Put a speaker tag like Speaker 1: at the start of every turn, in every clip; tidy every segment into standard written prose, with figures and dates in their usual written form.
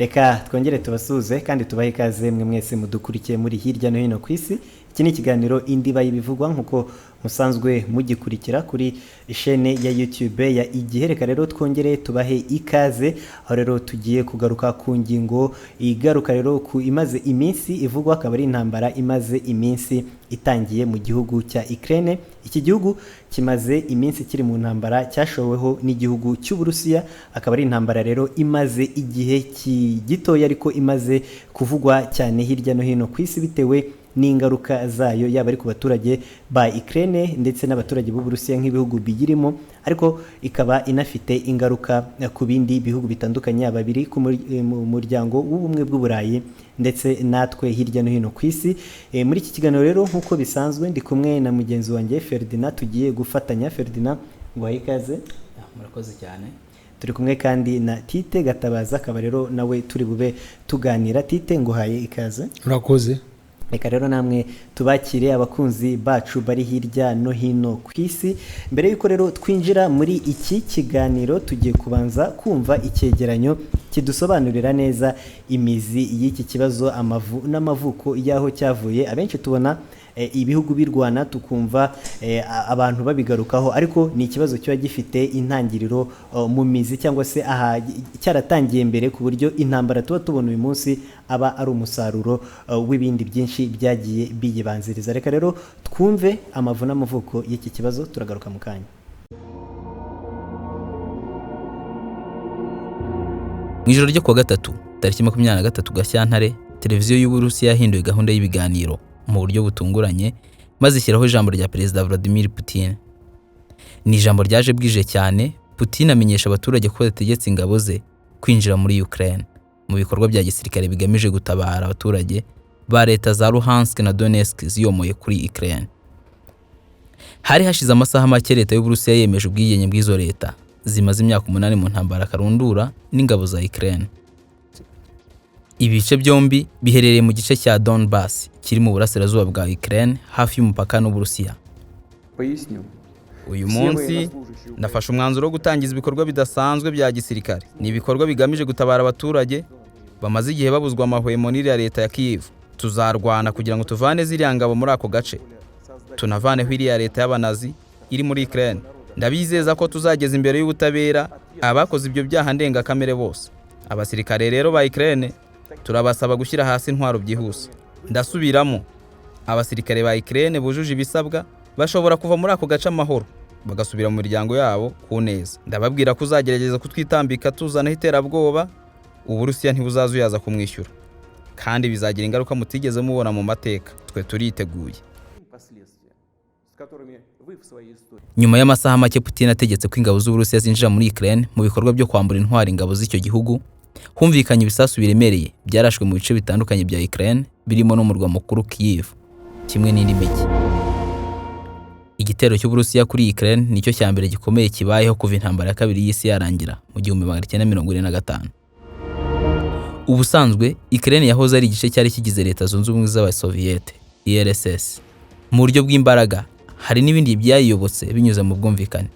Speaker 1: Reka twongere tubasuhuze kandi tubahe ikaze mwe mwese mudukurikiye muri hirya no hino ku isi. Iki ni ikiganiro Indiba y'Ibivugwa, nk'uko musanzwe mugikurikira kuri ishene ya YouTube ya Igihe. Reka rero twongere tubahe ikaze, aho rero tugiye kugaruka ku ngingo igaruka rero ku imaze iminsi ivugwa, akaba ari intambara imaze iminsi itangiye mu gihugu cya Ukraine. Iki gihugu kimaze iminsi kiri mu ntambara cyashoweho n'igihugu cy'Uburusiya, akaba ari intambara rero imaze igihe gitoya ariko imaze kuvugwa cyane hirya no hino ku isi bitewe n'ingaruka zayo, yaba ari ku baturage ba Ukraine ndetse n'abaturage b'Uburusiya nk'ibihugu biyirimo, ariko ikaba inafite ingaruka ku bindi bihugu bitandukanye, yaba biri mu muryango w'ubumwe bw'Uburayi ndetse natwe hirya no hino ku isi. Muri iki kiganiro rero, nk'uko bisanzwe, ndi kumwe na mugenzi wanjye Ferdinand, tugiye gufatanya. Ferdinand, nguhaye ikaze.
Speaker 2: Murakoze cyane.
Speaker 1: Turi kumwe kandi na Tite Gatabaza, akaba rero nawe turi bube tuganira. Tite, nguhaye ikaze.
Speaker 3: Urakoze.
Speaker 1: Reka rero namwe tubakire, abakunzi bacu bari hirya no hino ku isi. Mbere y'uko rero twinjira muri iki kiganiro, tugiye kubanza kumva icyegeranyo kidusobanurira neza imizi y'iki kibazo, amavu n'amavuko y'aho cyavuye. Abenshi tubona ibihugu birwana, tukumva abantu babigarukaho, ariko ni ikibazo kiba gifite intangiriro mu mizi, cyangwa se aha cyaratangiye mbere, ku buryo intambara tuba tubona uyu munsi aba ari umusaruro w'ibindi byinshi byagiye biyibanziriza. Reka rero twumve amavu n'amavuko y'iki kibazo, turagaruka mu kanya.
Speaker 2: Mu ijoro ryo kuwa gatatu tariki 23 Gashyantare, televiziyo y'Uburusiya yahinduye gahunda y'ibiganiro mu buryo butunguranye, maze ishyiraho ijambo rya Perezida Vladimir Putin. Ni ijambo ryaje bwije cyane. Putin amenyesha abaturage ko yategetse ingabo ze kwinjira muri Ukraine mu bikorwa bya gisirikare bigamije gutabara abaturage ba leta za Luhansk na Donetsk ziyomoye kuri Ukraine. Hari hashize amasaha make leta y'Uburusiya yemeje ubwigenge bw'izo leta zimaze imyaka 8 mu ntambara karundura n'ingabo za Ukraine. Ibice byombi biherereye mu gice cya Donbass kiri mu burasirazuba bwa Ukraine, hafi y'umupaka n'Uburusiya.
Speaker 4: Uyu munsi nafashe umwanzuro wo gutangiza ibikorwa bidasanzwe bya gisirikare. Ni ibikorwa bigamije gutabara abaturage bamaze igihe babuzwa amahwemo n'iriya leta ya Kyiv. Tuzarwana kugira ngo tuvane ziriya ngabo muri ako gace, tunavaneho iriya leta y'abanazi iri muri Ukraine. Ndabizeza ko tuzageza imbere y'ubutabera abakoze ibyo byaha ndengakamere bose. Abasirikare rero ba Ukraine turabasaba gushyira hasi intwaro byihuse. Ndasubiramo, abasirikare ba Ukraine bujuje ibisabwa bashobora kuva muri ako gace amahoro, bagasubira mu miryango yabo ku neza. Ndababwira ko uzagerageza kutwitambika tuzanaho iterabwoba, Uburusiya ntibuzazuyaza kumwishyura, kandi bizagira ingaruka mutigeze mubona mu mateka. Twe turiteguye.
Speaker 2: Nyuma y'amasaha make Putin ategetse ko ingabo z'Uburusiya zinjira muri Ukraine mu bikorwa byo kwambura intwari ingabo z'icyo gihugu, humvikanye ibisasu biremereye byarashwe mu bice bitandukanye bya Ukraine, birimo n'umurwa mukuru Kyiv kimwe n'indi mijyi. Igitero cy'Uburusiya kuri Ukraine nicyo cya mbere gikomeye kibayeho kuva intambara ya kabiri y'isi yarangira mu 1945. Ubusanzwe Ukraine yahoze ari igice cyari kigize Leta Zunze Ubumwe z'Abasoviyete URSS. Mu buryo bw'imbaraga hari n'ibindi byayiyobotse binyuze mu bwumvikane.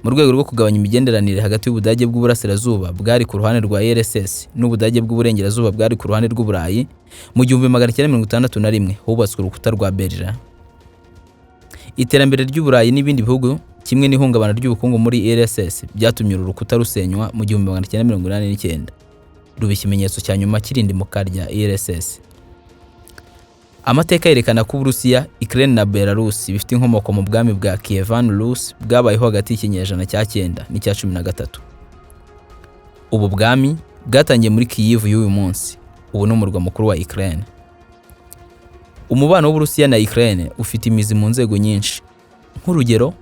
Speaker 2: Mu rwego rwo kugabanya imigenderanire hagati y'Ubudage bw'Uburasirazuba bwari ku ruhande rwa URSS n'Ubudage bw'Uburengerazuba bwari ku ruhande rw'Uburayi, mu 1961 hubatswe urukuta rwa Berlin. Iterambere ry'Uburayi n'ibindi bihugu kimwe n'ihungabana ry'ubukungu muri URSS byatumye uru rukuta rusenywa mu 1989, ruba ikimenyetso cya nyuma cy'irindimuka rya URSS. Amateka yerekana ko Uburusiya, Ukraine na Belarus bifite inkomoko mu bwami bwa Kievan Rus bwabayeho hagati y'ikinyejana cya 9 n'icya 13. Ubu bwami bwatangiye muri Kyiv y'uyu munsi, ubu ni umurwa mukuru wa Ukraine. Umubano w'Uburusiya na Ukraine ufite imizi mu nzego nyinshi. Nk'urugero,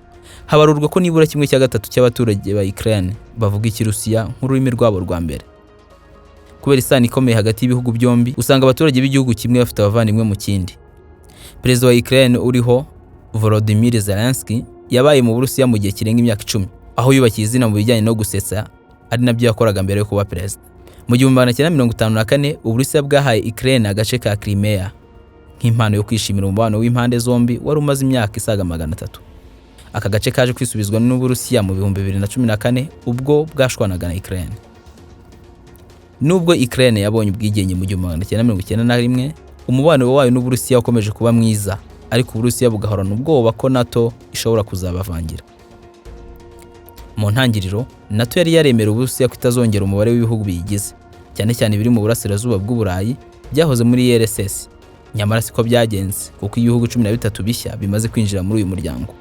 Speaker 2: habarurwa ko nibura 1/3 cy'abaturage ba Ukraine bavuga Ikirusiya nk'ururimi rwabo rwa mbere. Kubera isano ikomeye hagati y'ibihugu byombi, usanga abaturage b'igihugu kimwe bafite abavandimwe mu kindi. Perezida wa Ukraine uriho, Volodymyr Zelensky, yabaye mu Burusiya mu gihe kirenga imyaka 10, aho yubakiye izina mu bijyanye no gusetsa, ari nabyo yakoraga mbere yo kuba perezida. Mu 1954, Uburusiya bwahaye Ukraine agace ka Crimea nk'impano yo kwishimira umubano w'impande zombi wari umaze imyaka isaga 300. Aka gace kaje kwisubizwa n'Uburusiya mu 2014 ubwo bwashwanaga na Ukraine. Nubwo Ukraine yabonye ubwigenge mu 1991, umubano wayo n'Uburusiya wakomeje kuba mwiza, ariko Uburusiya bugahorana ubwoba ko NATO ishobora kuzabavangira. Mu ntangiriro, NATO yari yaremera Uburusiya ko itazongera umubare w'ibihugu biyigize, cyane cyane ibiri mu burasirazuba bw'Uburayi byahoze muri URSS. Nyamara siko byagenze, kuko ibihugu 13 bishya bimaze kwinjira muri uyu muryango.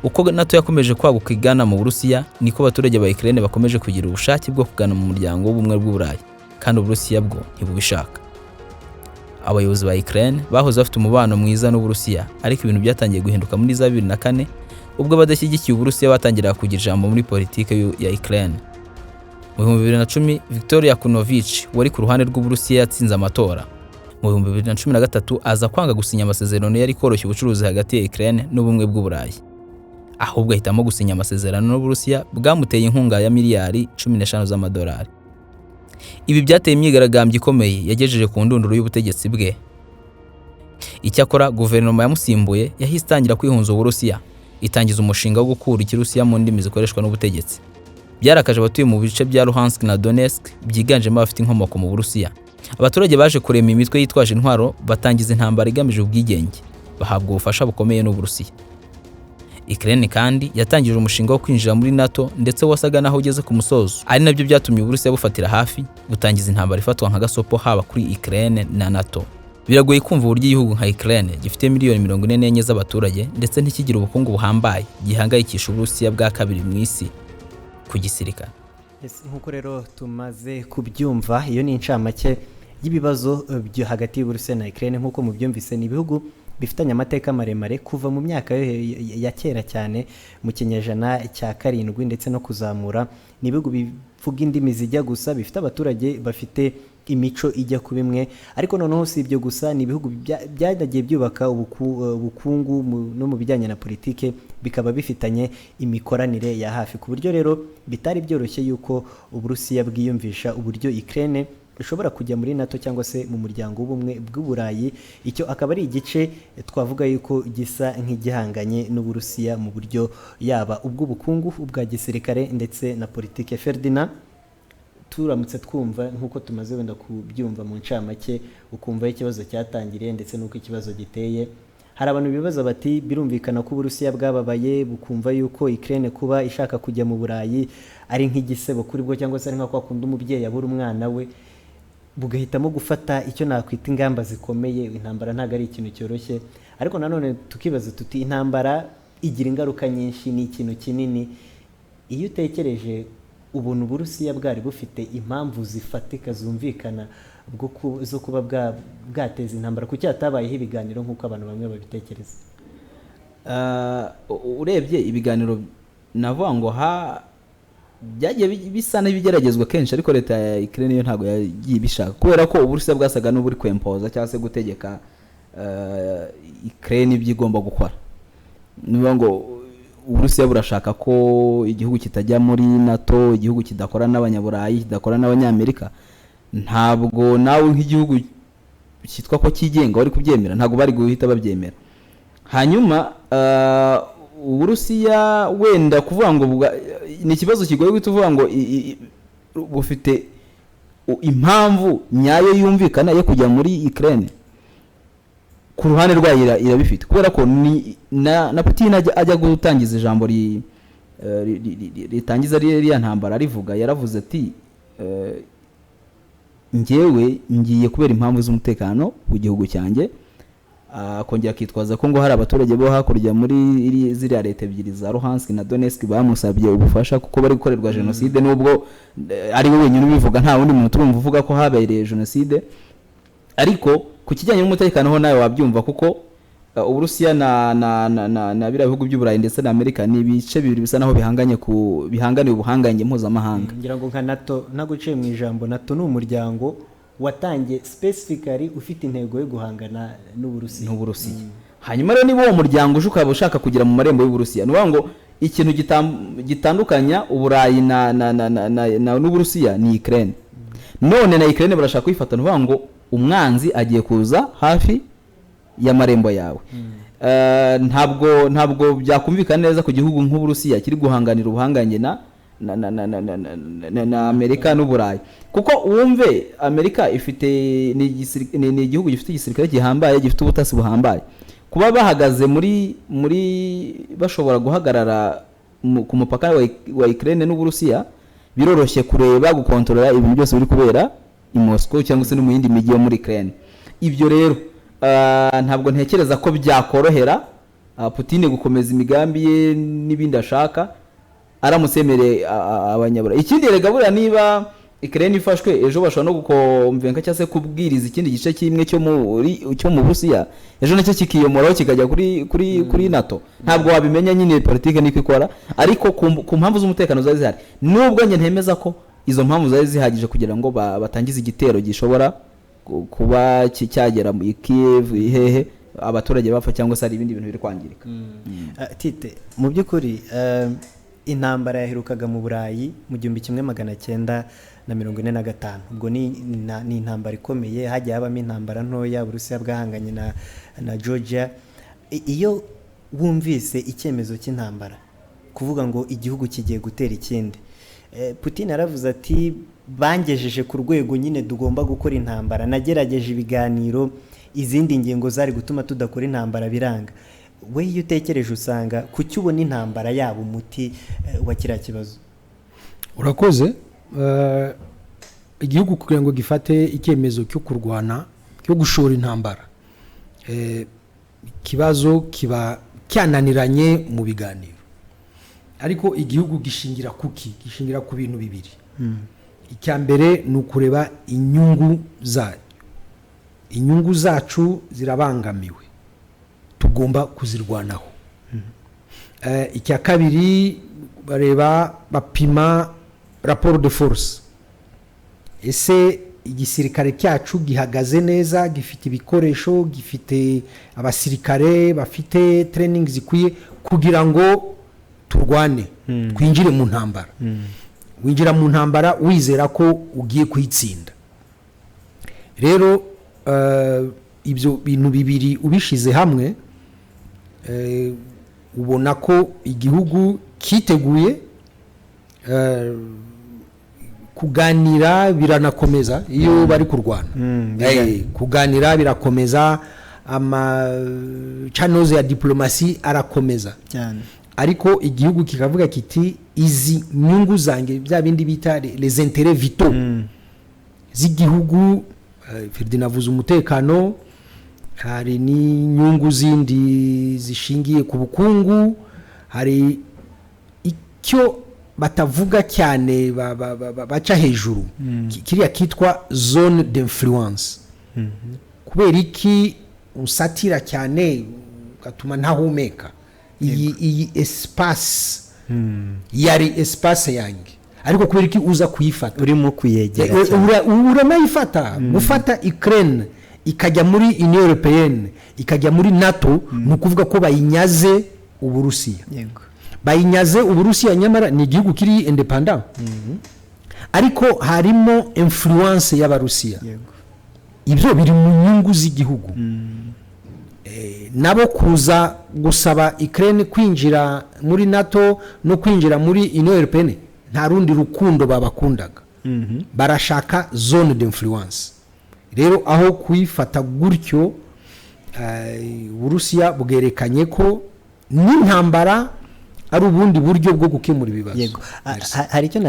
Speaker 2: Uko NATO yakomeje kwaguka igana mu Burusiya, niko abaturage ba Ukraine bakomeje kugira ubushake bwo kugana mu muryango w'ubumwe bw'Uburayi, kandi Uburusiya bwo ntibubishaka. Abayobozi ba Ukraine bahoze bafite umubano mwiza n'Uburusiya, ariko ibintu byatangiye guhinduka muri za 2004, ubwo abadashyigikiye Uburusiya batangiraga kugira ijambo muri politiki ya Ukraine. Mu 2010, Viktor Yanukovych wari ku ruhande rw'Uburusiya yatsinze amatora. Mu 2013 aza kwanga gusinya amasezerano yari koroshya ubucuruzi hagati ya Ukraine n'ubumwe bw'Uburayi, ahubwo ahitamo gusinya amasezerano n'Uburusiya bwamuteye inkunga ya miliyari 15 z'amadolari. Ibi byateye imyigaragambyo ikomeye yagejeje ku ndunduro y'ubutegetsi bwe. Icyakora guverinoma yamusimbuye yahise itangira kwihunza Uburusiya, itangiza umushinga wo gukura Ikirusiya mu ndimi zikoreshwa n'ubutegetsi. Byarakaje abatuye mu bice bya Luhansk na Donetsk byiganjemo abafite inkomoko mu Burusiya. Abaturage baje kurema imitwe yitwaje intwaro, batangiza intambara igamije ubwigenge, bahabwa ubufasha bukomeye n'Uburusiya. Ukraine kandi yatangije umushinga wo kwinjira muri NATO, ndetse wasaga naho ugeze ku musozo, ari nabyo byatumye Uburusiya bufatira hafi, butangiza intambara ifatwa nka gasopo haba kuri Ukraine na NATO. Biragoye kumva uburyo igihugu nka Ukraine gifite miliyoni 44 z'abaturage ndetse ntikigire ubukungu buhambaye gihangayikisha Uburusiya bwa kabiri mu isi ku gisirikare.
Speaker 1: Yes, nk'uko rero tumaze kubyumva, iyo ni incamake y'ibibazo byo hagati y'Uburusiya na Ukraine. Nk'uko mubyumvise, ni ibihugu bifitanye amateka maremare kuva mu myaka ya kera cyane, mu kinyejana cya karindwi ndetse no kuzamura. Ni ibihugu bivuga indimi zijya gusa, bifite abaturage bafite imico ijya kuba imwe. Ariko noneho si ibyo gusa, ni ibihugu byanagiye byubaka ubukungu no mu bijyanye na politike, bikaba bifitanye imikoranire ya hafi, ku buryo rero bitari byoroshye yuko Uburusiya bwiyumvisha uburyo Ukraine ishobora kujya muri NATO cyangwa se mu muryango w'ubumwe bw'Uburayi. Icyo akaba ari igice twavuga yuko gisa nk'igihanganye n'Uburusiya mu buryo yaba ubw'ubukungu, ubwa gisirikare ndetse na politike. Ferdinand, turamutse twumva nk'uko tumaze wenda kubyumva mu ncamake, ukumva aho ikibazo cyatangiriye ndetse n'uko ikibazo giteye, hari abantu bibaza bati: birumvikana ko Uburusiya bwababaye, bukumva yuko Ukraine kuba ishaka kujya mu Burayi ari nk'igisebo kuri bwo, cyangwa se ari nka kwa kundi umubyeyi abura umwana we, bugahitamo gufata icyo nakwita ingamba zikomeye. Intambara ntabwo ari ikintu cyoroshye, ariko nanone tukibaza tuti: intambara igira ingaruka nyinshi, ni ikintu kinini. Iyo utekereje ubuntu Uburusiya bwari bufite impamvu zifatika zumvikana zo kuba bwateza intambara, kuki hatabayeho ibiganiro nk'uko abantu bamwe babitekereza?
Speaker 4: Urebye ibiganiro, navuga ngo byagiye bisa n'ibigeragezwa kenshi, ariko leta ya Ukraine yo ntabwo yagiye ibishaka, kubera ko Uburusiya bwasaga n'uburi kwempoza cyangwa se gutegeka Ukraine ibyo igomba gukora. Ni ukuvuga ngo Uburusiya burashaka ko igihugu kitajya muri NATO, igihugu kidakora n'Abanyaburayi, kidakora n'Abanyamerika. Ntabwo nawe nk'igihugu cyitwa ko cyigenga wari kubyemera, ntabwo bari guhita babyemera. Hanyuma Uburusiya, wenda kuvuga ngo ni ikibazo kigoye guhita uvuga ngo bufite impamvu nyayo yumvikana yo kujya muri Ukraine. Ku ruhande rwayo irabifite, kubera ko ni na Putin ajya gutangiza ijambo ritangiza ririya ntambara, arivuga, yaravuze ati: "Njyewe ngiye kubera impamvu z'umutekano w'igihugu cyanjye." Akongera akitwaza ko ngo hari abaturage bo hakurya muri ziriya leta ebyiri za Luhansk na Donetsk bamusabye ubufasha kuko bari gukorerwa jenoside, nubwo ari we wenyine ubivuga, nta wundi muntu turumva uvuga ko habereye jenoside. Ariko ku kijyanye n'umutekano ho nawe wabyumva, kuko Uburusiya na biriya bihugu by'Uburayi ndetse na Amerika ni ibice bibiri bisa naho bihanganye ku bihanganiye ubuhangange mpuzamahanga.
Speaker 1: Ngira ngo nka NATO, ntaguciye mu ijambo, NATO ni umuryango watangiye specifically ufite intego yo guhangana n'Uburusiya.
Speaker 4: N'Uburusiya. Hanyuma rero niba uwo muryango uje ukaba ushaka kugera mu marembo y'Uburusiya, ni ukuvuga ngo ikintu gitandukanya Uburayi na n'Uburusiya ni Ukraine. None na Ukraine barashaka kuyifata, ni ukuvuga ngo umwanzi agiye kuza hafi y'amarembo yawe. Ntabwo byakumvikana neza ku gihugu nk'Uburusiya kiri guhanganira ubuhangange na na Amerika n'Uburayi, kuko wumve Amerika ifite ni igihugu gifite igisirikare gihambaye, gifite ubutasi buhambaye. Kuba bahagaze muri bashobora guhagarara ku mupaka wa Ukraine n'Uburusiya, biroroshye kureba, gukontorora ibintu byose biri kubera i Moscow cyangwa se no mu yindi mijyi yo muri Ukraine. Ibyo rero ntabwo ntekereza ko byakorohera Putin gukomeza imigambi ye n'ibindi ashaka aramutse yemereye Abanyaburayi. Ikindi rega, buriya niba Ukraine ifashwe ejo, bashobora no gukomvenka cyangwa se kubwiriza ikindi gice kimwe cyo mu Burusiya, ejo nacyo kikiyomoraho kikajya kuri NATO. Ntabwo wabimenya nyine, politike niko ikora. Ariko ku mpamvu z'umutekano zari zihari, nubwo njye ntemeza ko izo mpamvu zari zihagije kugira ngo batangize igitero gishobora kuba cyagera mu Kiev, hehe, abaturage bapfa cyangwa se hari ibindi bintu biri kwangirika.
Speaker 1: Tite, mu by'ukuri intambara yaherukaga mu Burayi mu 1945. Ubwo ni intambara ikomeye, hagiye habamo intambara ntoya, Uburusiya bwahanganye na Georgia. Iyo wumvise icyemezo cy'intambara, kuvuga ngo igihugu kigiye gutera ikindi, Putin yaravuze ati: "Bangejeje ku rwego nyine tugomba gukora intambara, nagerageje ibiganiro, izindi ngingo zari gutuma tudakora intambara biranga." We iyo utekereje usanga kuki ubona intambara yaba umuti wa kiriya kibazo?
Speaker 3: Urakoze. Igihugu kugira ngo gifate icyemezo cyo kurwana, cyo gushora intambara, ikibazo kiba cyananiranye mu biganiro. Ariko igihugu gishingira kuki? Gishingira ku bintu bibiri. Icya mbere ni ukureba inyungu zayo. Inyungu zacu zirabangamiwe, tugomba kuzirwanaho. Icya kabiri, bareba, bapima rapport de force: ese igisirikare cyacu gihagaze neza, gifite ibikoresho, gifite abasirikare bafite training zikwiye kugira ngo turwane, twinjire mu ntambara? Winjira mu ntambara wizera ko ugiye kuyitsinda. Rero ibyo bintu bibiri ubishyize hamwe, ubona ko igihugu cyiteguye. Kuganira biranakomeza iyo bari kurwana. Kuganira birakomeza, ama channels ya diplomasi arakomeza. Ariko igihugu kikavuga kiti: "Izi nyungu zanjye", bya bindi bita les intérêts vitaux z'igihugu. Ferdinand avuze umutekano, hari n'inyungu zindi zishingiye ku bukungu, hari icyo batavuga cyane, baca hejuru, kiriya kitwa zone d'influence. Kubera iki usatira cyane ugatuma ntahumeka? Iyi espace yari espace yanjye, ariko kubera iki uza kuyifata?
Speaker 1: Urimo kuyegera cyane.
Speaker 3: Uranayifata. Gufata Ukraine ikajya muri Union Européenne, ikajya muri NATO, ni ukuvuga ko bayinyaze Uburusiya. Bayinyaze Uburusiya, nyamara ni igihugu kiri indépendant, ariko harimo influence y'Abarusiya. Ibyo biri mu nyungu z'igihugu. Nabo kuza gusaba Ukraine kwinjira muri NATO no kwinjira muri Union Européenne, nta rundi rukundo babakundaga, barashaka zone d'influence. Rero aho kuyifata gutyo, Uburusiya bwerekanye ko n'intambara ari ubundi buryo bwo gukemura ibibazo.
Speaker 1: Yego. Hari icyo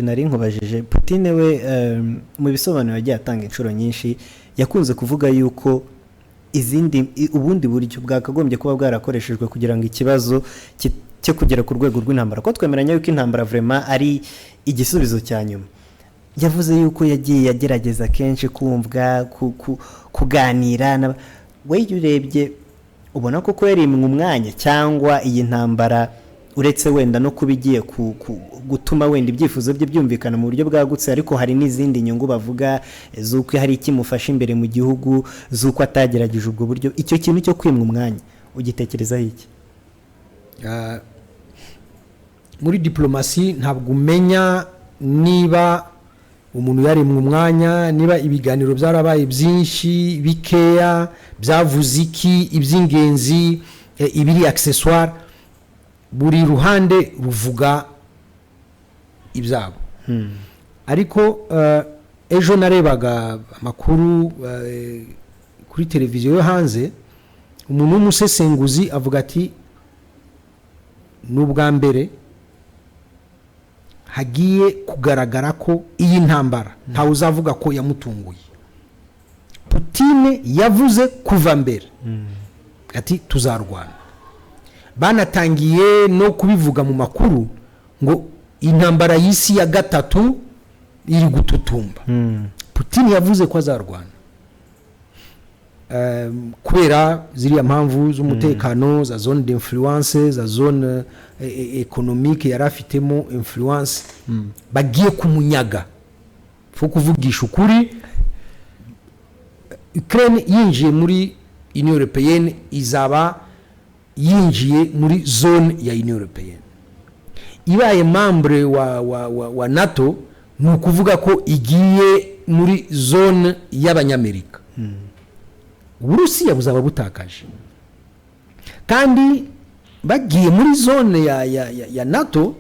Speaker 1: nari nkubajije. Putin we, mu bisobanuro yagiye atanga inshuro nyinshi, yakunze kuvuga yuko ubundi buryo bwakagombye kuba bwarakoreshejwe kugira ngo ikibazo cyo kugera ku rwego rw'intambara, ko twemeranya yuko intambara vraiment ari igisubizo cya nyuma, yavuze yuko yagiye agerageza kenshi kumvwa, kuganira we. Iyo urebye ubona koko yarimwe umwanya, cyangwa iyi ntambara, uretse wenda no kuba igiye gutuma wenda ibyifuzo bye byumvikana mu buryo bwagutse, ariko hari n'izindi nyungu bavuga z'uko hari ikimufasha imbere mu gihugu, z'uko atagerageje ubwo buryo? Icyo kintu cyo kwimwa umwanya ugitekerezaho iki?
Speaker 3: Muri diplomasi ntabwo umenya niba umuntu yaremwe umwanya, niba ibiganiro byarabaye byinshi, bikeya, byavuze iki, iby'ingenzi, ibiri accessoire. Buri ruhande ruvuga ibyabo. Ariko ejo narebaga amakuru kuri televiziyo yo hanze, umuntu w'umusesenguzi avuga ati ni ubwa mbere hagiye kugaragara ko iyi ntambara ntawe uzavuga ko yamutunguye. Putine yavuze kuva mbere ati tuzarwana, banatangiye no kubivuga mu makuru ngo intambara y'isi ya gatatu iri gututumba. Putin yavuze ko azarwana kubera ziriya mpamvu z'umutekano, za zone d'influence, za zone économique yari afitemo influence, bagiye kumunyaga. Fo kuvugisha ukuri, Ukraine yinjiye muri Union Européenne izaba yinjiye muri zone ya Union Européenne, ibaye membre wa NATO, ni ukuvuga ko igiye muri zone y'Abanyamerika. Uburusiya buzaba butakaje. Kandi bagiye muri zone ya NATO,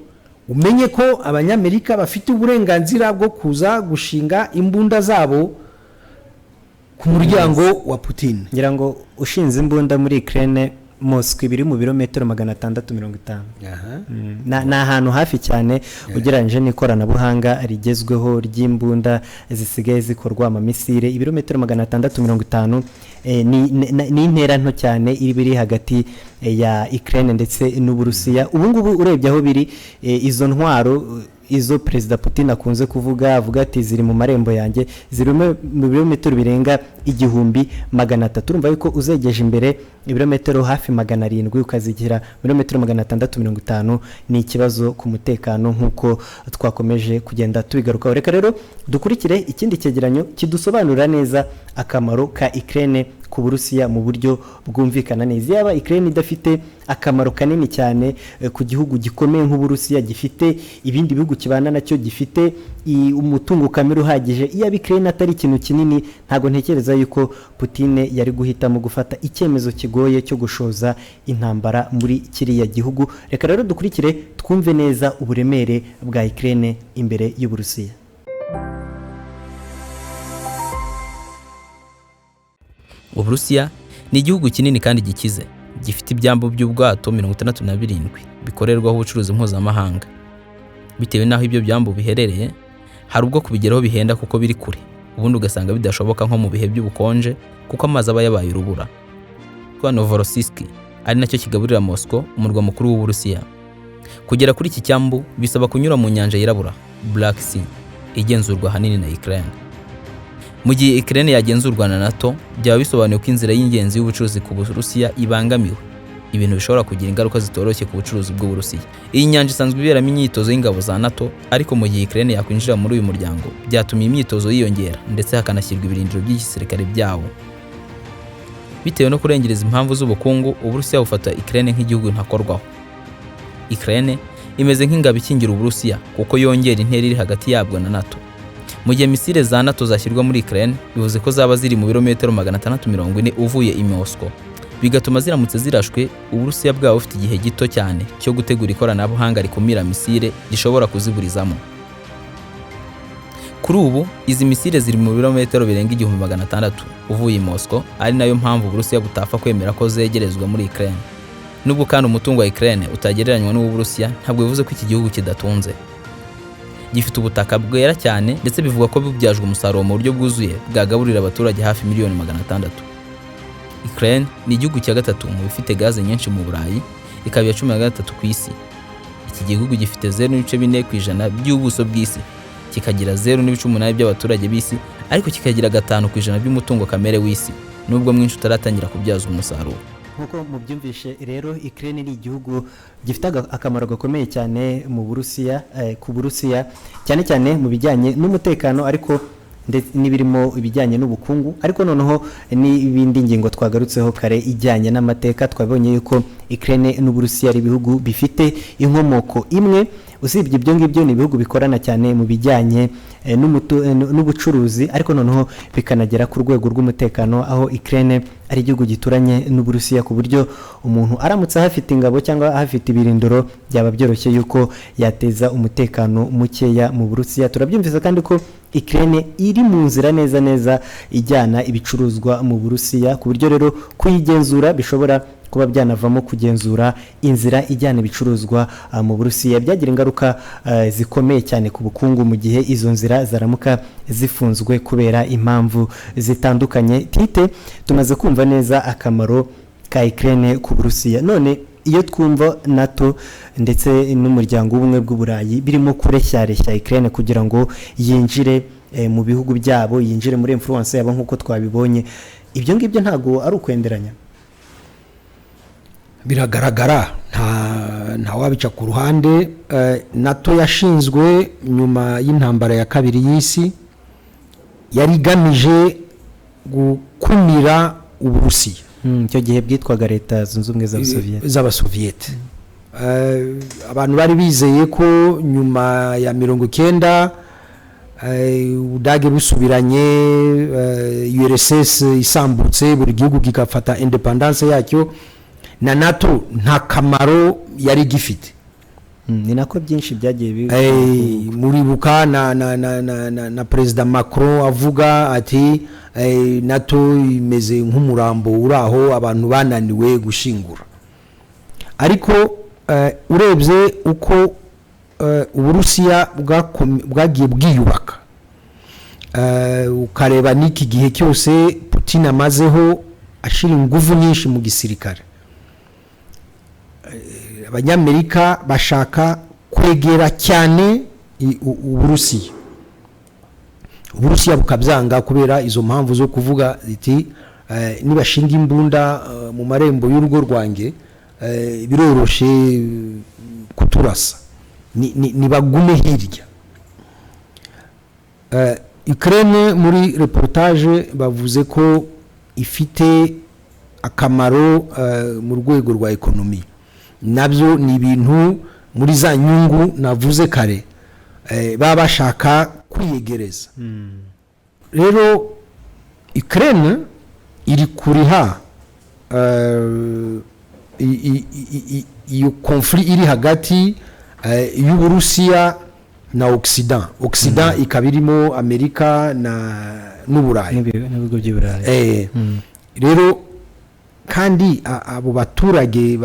Speaker 3: umenye ko Abanyamerika bafite uburenganzira bwo kuza gushinga imbunda zabo ku muryango wa Putin.
Speaker 1: Ngira ngo ushinze imbunda muri Ukraine, Moscow ibiri mu birometero 650. Ni ahantu hafi cyane ugereranyije n'ikoranabuhanga rigezweho ry'imbunda zisigaye zikorwa, amamisire. Ibirometero 650 ni intera nto cyane iri hagati ya Ukraine ndetse n'Uburusiya. Ubu ngubu urebye aho biri, izo ntwaro, izo Perezida Putin akunze kuvuga, avuga ati ziri mu marembo yanjye, ziri mu birometero birenga 1300. Urumva yuko uzegeje imbere ibirometero hafi 700 ukazigira ibirometero 650, ni ikibazo ku mutekano nk'uko twakomeje kugenda tubigarukaho. Reka rero dukurikire ikindi cyegeranyo kidusobanurira neza akamaro ka Ukraine ku Burusiya mu buryo bwumvikana neza. Yaba Ukraine idafite akamaro kanini cyane ku gihugu gikomeye nk'Uburusiya, gifite ibindi bihugu kibana nacyo, gifite umutungo kamere uhagije, iyaba Ukraine atari ikintu kinini, ntago ntekereza yuko Putin yari guhitamo gufata icyemezo kigoye cyo gushoza intambara muri kiriya gihugu. Reka rero dukurikire twumve neza uburemere bwa Ukraine imbere y'Uburusiya.
Speaker 2: Uburusiya ni igihugu kinini kandi gikize, gifite ibyambu by'ubwato 67 bikorerwaho ubucuruzi mpuzamahanga. Bitewe n'aho ibyo byambu biherereye, hari ubwo kubigeraho bihenda kuko biri kure, ubundi ugasanga bidashoboka nko mu bihe by'ubukonje kuko amazi aba yabaye urubura. Kwa Novorossiysk ari nacyo kigaburira Moscow, umurwa mukuru w'Uburusiya. Kugera kuri iki cyambu bisaba kunyura mu nyanja yirabura, Black Sea, igenzurwa ahanini na Ukraine. Mu gihe Ukraine yagenzurwa na NATO, byaba bisobanuye ko inzira y'ingenzi y'ubucuruzi ku Burusiya ibangamiwe, ibintu bishobora kugira ingaruka zitoroshye ku bucuruzi bw'Uburusiya. Iyi nyanja isanzwe iberamo imyitozo y'ingabo za NATO, ariko mu gihe Ukraine yakwinjira muri uyu muryango, byatuma imyitozo yiyongera ndetse hakanashyirwa ibirindiro by'igisirikare byawo. Bitewe no kurengereza impamvu z'ubukungu, Uburusiya bufata Ukraine nk'igihugu ntakorwaho. Ukraine imeze nk'ingabo ikingira Uburusiya kuko yongera intera iri hagati yabwo na NATO. Mu gihe misile za NATO zashyirwa muri Ukraine, bivuze ko zaba ziri mu birometero 640 uvuye i Moscow, bigatuma ziramutse zirashwe, Uburusiya bwaba bufite igihe gito cyane cyo gutegura ikoranabuhanga rikumira misile rishobora kuziburizamo. Kuri ubu izi misile ziri mu birometero birenga 1600 uvuye i Moscow, ari nayo mpamvu Uburusiya butapfa kwemera ko zegerezwa muri Ukraine. Nubwo kandi umutungo wa Ukraine utagereranywa n'uw'Uburusiya, ntabwo bivuze ko iki gihugu kidatunze. Gifite ubutaka bwera cyane, ndetse bivugwa ko bubyajwe umusaruro mu buryo bwuzuye bwagaburira abaturage hafi miliyoni 600. Ukraine ni igihugu cya gatatu mu bifite gaze nyinshi mu Burayi, ikaba iya 13 ku isi. Iki gihugu gifite 0.4% by'ubuso bw'isi, kikagira 0.8 by'abaturage b'isi, ariko kikagira 5% by'umutungo kamere w'isi, nubwo mwinshi utaratangira kubyazwa umusaruro.
Speaker 1: Nkuko mubyumvishe rero, Ukraine ni igihugu gifite akamaro gakomeye cyane mu Burusiya, ku Burusiya, cyane cyane mu bijyanye n'umutekano, ariko n'ibirimo ibijyanye n'ubukungu, ariko noneho n'ibindi ngingo twagarutseho kare ijyanye n'amateka. Twabonye yuko Ukraine n'Uburusiya ari ibihugu bifite inkomoko imwe. Usibye ibyo ngibyo, ni ibihugu bikorana cyane mu bijyanye n'ubucuruzi, ariko noneho bikanagera ku rwego rw'umutekano, aho Ukraine ari igihugu gituranye n'Uburusiya, ku buryo umuntu aramutse ahafite ingabo cyangwa ahafite ibirindiro byaba byoroshye yuko yateza umutekano mukeya mu Burusiya. Turabyumvise kandi ko Ukraine iri mu nzira neza neza ijyana ibicuruzwa mu Burusiya, ku buryo rero kuyigenzura bishobora kuba byanavamo kugenzura inzira ijyana ibicuruzwa mu Burusiya, byagira ingaruka zikomeye cyane ku bukungu mu gihe izo nzira zaramuka zifunzwe kubera impamvu zitandukanye. Tite, tumaze kumva neza akamaro ka Ukraine ku Burusiya. None iyo twumva NATO ndetse n'umuryango w'ubumwe bw'Uburayi birimo kureshyareshya Ukraine kugira ngo yinjire mu bihugu byabo, yinjire muri influence yabo nk'uko twabibonye, ibyo ngibyo ntabwo ari ukwenderanya?
Speaker 3: Biragaragara, nta wabica ku ruhande. NATO yashinzwe nyuma y'intambara ya kabiri y'isi, yari igamije gukumira Uburusiya.
Speaker 1: Icyo gihe bwitwaga Leta Zunze Ubumwe z'Abasoviyete.
Speaker 3: Z'Abasoviyete. Abantu bari bizeye ko nyuma ya 90, Ubudage busubiranye, URSS isambutse, buri gihugu kigafata indépendance yacyo, na NATO nta kamaro yari gifite.
Speaker 1: Ni nako byinshi byagiye bi
Speaker 3: Muribuka na Perezida Macron avuga ati NATO imeze nk'umurambo uri aho abantu bananiwe gushingura. Ariko urebye uko Uburusiya bwagiye bwiyubaka, ukareba n'iki gihe cyose Putin amazeho ashyira ingufu nyinshi mu gisirikare, Abanyamerika bashaka kwegera cyane Uburusiya. Uburusiya bukabyanga kubera izo mpamvu zo kuvuga iti nibashinga imbunda mu marembo y'urugo rwanjye, biroroshe kuturasa. Nibagume hirya. Ukraine, muri reportage bavuze ko ifite akamaro mu rwego rwa économie. Nabyo ni ibintu muri za nyungu navuze kare, baba bashaka kwiyegereza. Rero Ukraine iri kuriha iyo conflit iri hagati y'Uburusiya na Occident. Occident ikaba irimo Amerika na n'Uburayi.
Speaker 1: N'ibigo by'i Burayi.
Speaker 3: Rero kandi abo baturage